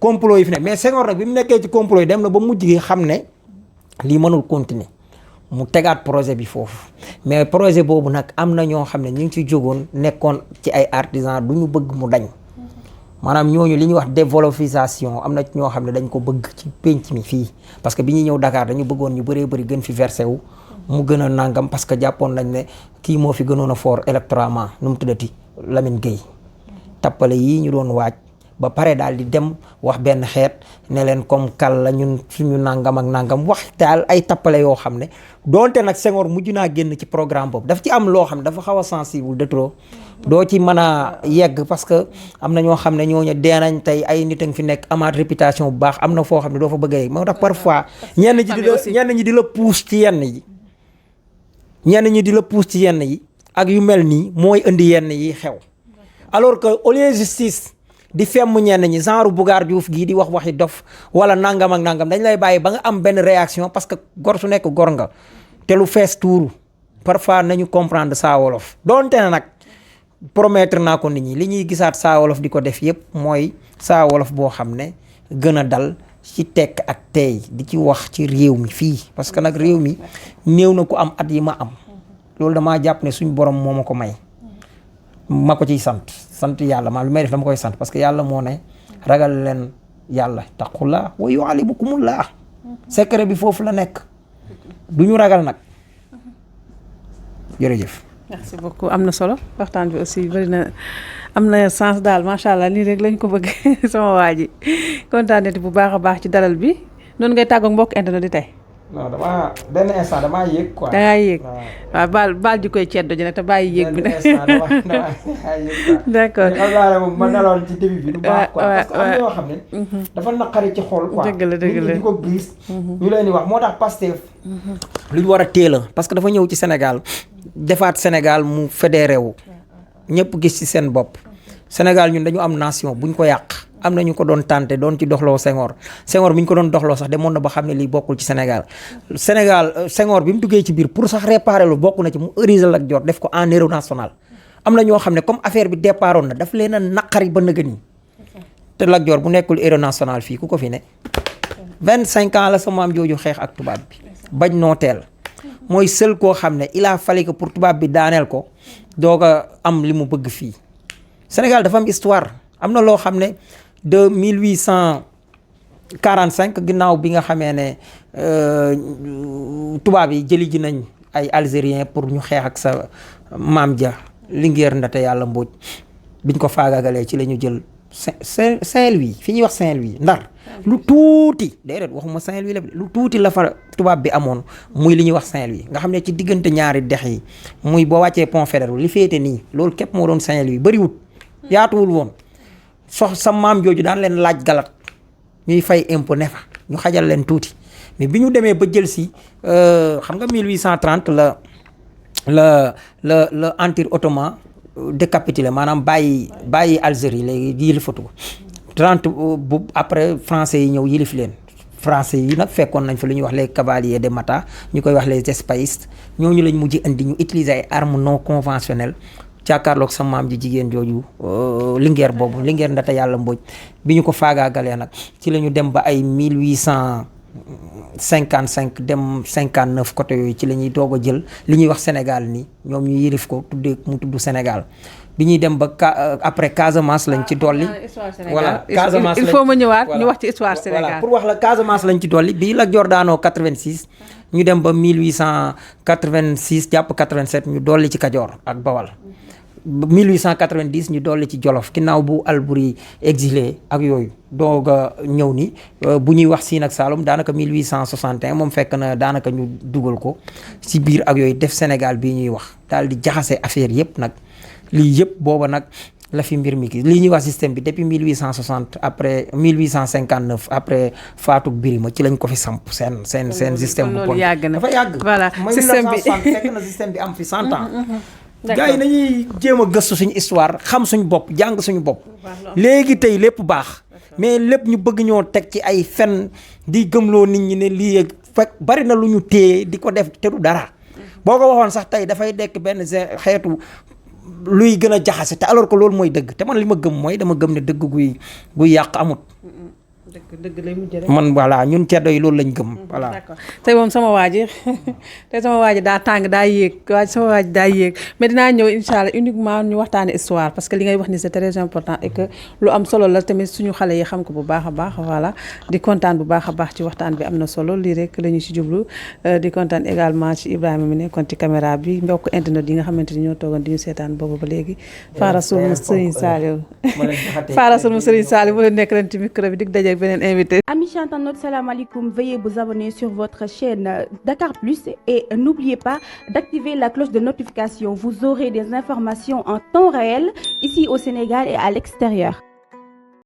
complot yi fi nekk mais Senghor nag bi mu nekkee ci complot yi dem na ba mujj gi xam ne lii mënul continuer mu tegaat projet bi foofu mais projet boobu nag am na ñoo xam ne ñu ngi ci jógoon nekkoon ci ay artisans du ñu bëgg mu dañ maanaam ñooñu li ñuy wax dévalorisation am na ñoo xam ne dañ ko bëgg ci penc mi fii parce que bi ñuy ñëw Dakar dañu bëggoon ñu bëree bëri gën fi versé wu mu gën a nangam parce que jàppoon nañ ne kii moo fi gënoon a fort électoralement nu mu tuddati Lamine Gueye tappale yii ñu doon waaj ba pare daal di dem wax benn xeet ne leen comme kal la ñun suñu nangam ak nangam wax daal ay tappale yoo xam ne donte nag Senghor mujj naa génn ci programme boobu daf ci am loo xam ne dafa xaw a sensible de trop doo ci mën a yegg parce que am na ñoo xam ne ñooñu dee nañ tey ay nit a ngi fi nekk amaat réputation bu baax am na foo xam ne doo fa bëgg a yegg moo tax parfois ñenn ñi di la pousse ci yenn yi ak yu mel nii mooy indi yenn yi xew alors que au lieu justice di femm ñenn ñi genre Bougar Diouf gii di wax waxi dof wala nangam ak nangam dañ lay bàyyi ba nga am benn réaction parce que gor su nekk gor nga te lu fees tuuru parfois nañu comprendre Saa Wolof donte ne nag promettre naa ko nit ñi li ñuy gisaat Saa Wolof di ko def yëpp mooy Saa Wolof boo xam ne gën a dal ci tekk ak teey di ci wax ci réew mi fii parce que nag réew mi néew na ku am at yi ma am loolu damaa jàpp ne suñu borom moo ma ko may ma ko ciy sant yàlla maa lu may def dama koy sant parce que yàlla moo ne ragal leen yàlla taqullah wa yuallimukumullah secret bi foofu la nekk du ñu ragal nag jërëjëf. merci beaucoup am na solo waxtaan bi aussi bari na am na sens daal macha allah nii rek lañ ko bëgg sama waa ji kontaan nañu bu baax a baax ci dalal bi noonu ngay tàggoog mbokk internet di tey. non benn instant damaa yéeg quoi. da ngaa yéeg waaw baal ji koy ceddo ji nag te bàyyi yéeg bi. benn instant damaa yéeg quoi. d'accord xam naa ne moom ma daloon ci début bi du baax quoi parce que am na yoo xam ne. dafa naqari ci xol quoi. dëgg la di ko gis. ñu leen di wax moo tax Pastef. lu ñu war a teel a parce que dafa ñëw ci Sénégal defaat Sénégal mu fédéré wu ñëpp gis ci seen bopp Sénégal ñun dañu am nation buñ ko yàq. am na ñu ko doon tànte doon ci doxloo Senghor bi ñu ko doon doxloo sax demoon na ba xam ne lii bokkul ci Sénégal Senghor bi mu duggee ci biir pour sax réparer lu bokk na ci mu érigé Lat Dior def ko en héros national am na ñoo xam ne comme affaire bi départoon na daf leen a naqari ba nëgën yi te Lat Dior bu nekkul héros national fii ku ko fi ne 25 ans la sama am jooju xeex ak tubaab bi bañ nooteel mooy seul koo xam ne il a fallu que pour tubaab bi daaneel ko doog a am li mu bëgg fii Sénégal dafa am histoire am na loo xam ne de 1845 ginnaaw bi nga xamee ne tubaab yi jëli ji nañ ay algériens pour ñu xeex ak sa maam ja Linguère Ndate Yàlla Mbodj biñ ko faagagalee ci la ñu jël Saint-Louis fi ñuy wax Saint-Louis Ndar lu tuuti déedéet waxuma Saint-Louis la lu tuuti la fa tubaab bi amoon muy li ñuy wax Saint-Louis nga xam ne ci diggante ñaari dex yi muy boo wàccee Pont Faidherbe li féete nii loolu képp moo doon Saint-Louis bëriwut yaatuwul woon sa maam jooju daan leen laaj galat ñuy fay impôt ne fa ñu xajal leen tuuti mais bi ñu demee ba jël si xam nga 1830 la empire ottoman décapitulé maanaam bàyyi Algérie léegi yilifatu ko 30 bu après français yi ñëw yilif leen français yi nag fekkoon nañ fa lu ñuy wax les cavaliers de Mata ñu koy wax les espéistes ñooñu lañ mujj indi ñu utiliser ay armes non conventionnelles jàkkaarloog sa maam ji jigéen jooju Linguère boobu Linguère Ndate Yàlla Mbodj bi ñu ko faagaagalee nag ci la ñu dem ba ay 1855 dem 59 côté yooyu ci la ñuy doog a jël li ñuy wax Sénégal nii ñoom ñu yilif ko tuddee mu tudd Sénégal bi ñuy dem ba après Casamance lañ ci dolli. voilà Casamance il faut ma ñëwaat ñu wax ci histoire Sénégal. voilà pour wax la Casamance lañ ci dolli bii la Lat Dior daanoo 86 ñu dem ba 1886 jàpp 87 ñu dolli ci Kajoor ak Bawal. 1890 ñu dolli ci Jolof ginnaaw bu Albury exilé ak yooyu doog a ñëw ni bu ñuy wax Siin ak Saalum daanaka 1861 moom fekk na daanaka ñu dugal ko ci biir ak yooyu def Sénégal bii ñuy wax daal di jaxase affaire yëpp nag lii yëpp booba nag la fi mbir mi ki lii ñuy wax système bi depuis 1860 après 1859 après Fatou Birima ci lañ ko fi samp seen système bu bon dafa yàgg voilà système bi fekk na système bi am fi 100 ans gars yi nañuy jéem a gëstu suñu histoire xam suñu bopp jàng suñu bopp léegi tey lépp baax mais lépp ñu bëgg ñoo teg ci ay fen di gëmloo nit ñi ne lii fekk bari na lu ñu téye di ko def te du dara boo ko waxoon sax tey dafay dekk benn xeetu luy gën a jaxase te alors que loolu mooy dëgg te man li ma gëm mooy dama gëm ne dëgg guy yàq amut dëgg lay mujj rek man voilà ñun ceddo yi loolu lañ gëm voilà. d'accord tey moom sama waa ji daa tàng daa yéeg sama waa ji daa yéeg mais dinaa ñëw incha allah uniquement ñu waxtaane histoire parce que li ngay wax ni c'est très important et que lu am solo la tamit suñu xale yi xam ko bu baax a baax voilà di kontaan bu baax a baax ci waxtaan bi am na solo lii rek la ñu si jublu di kontaan également ci Ibrahima mi nekkoon ci caméra bi mbokk internet yi nga xamante ni ñoo toogoon di ñu seetaan boobu ba léegi Fara Sow mu Serigne Saliou mu leen nekk leen ci micro bi dig daje beneen invité. Amis internautes, salam alaikum. Veuillez vous abonner sur votre chaîne Dakar Plus et n'oubliez pas d'activer la cloche de notification. Vous aurez des informations en temps réel ici au Sénégal et à l'extérieur.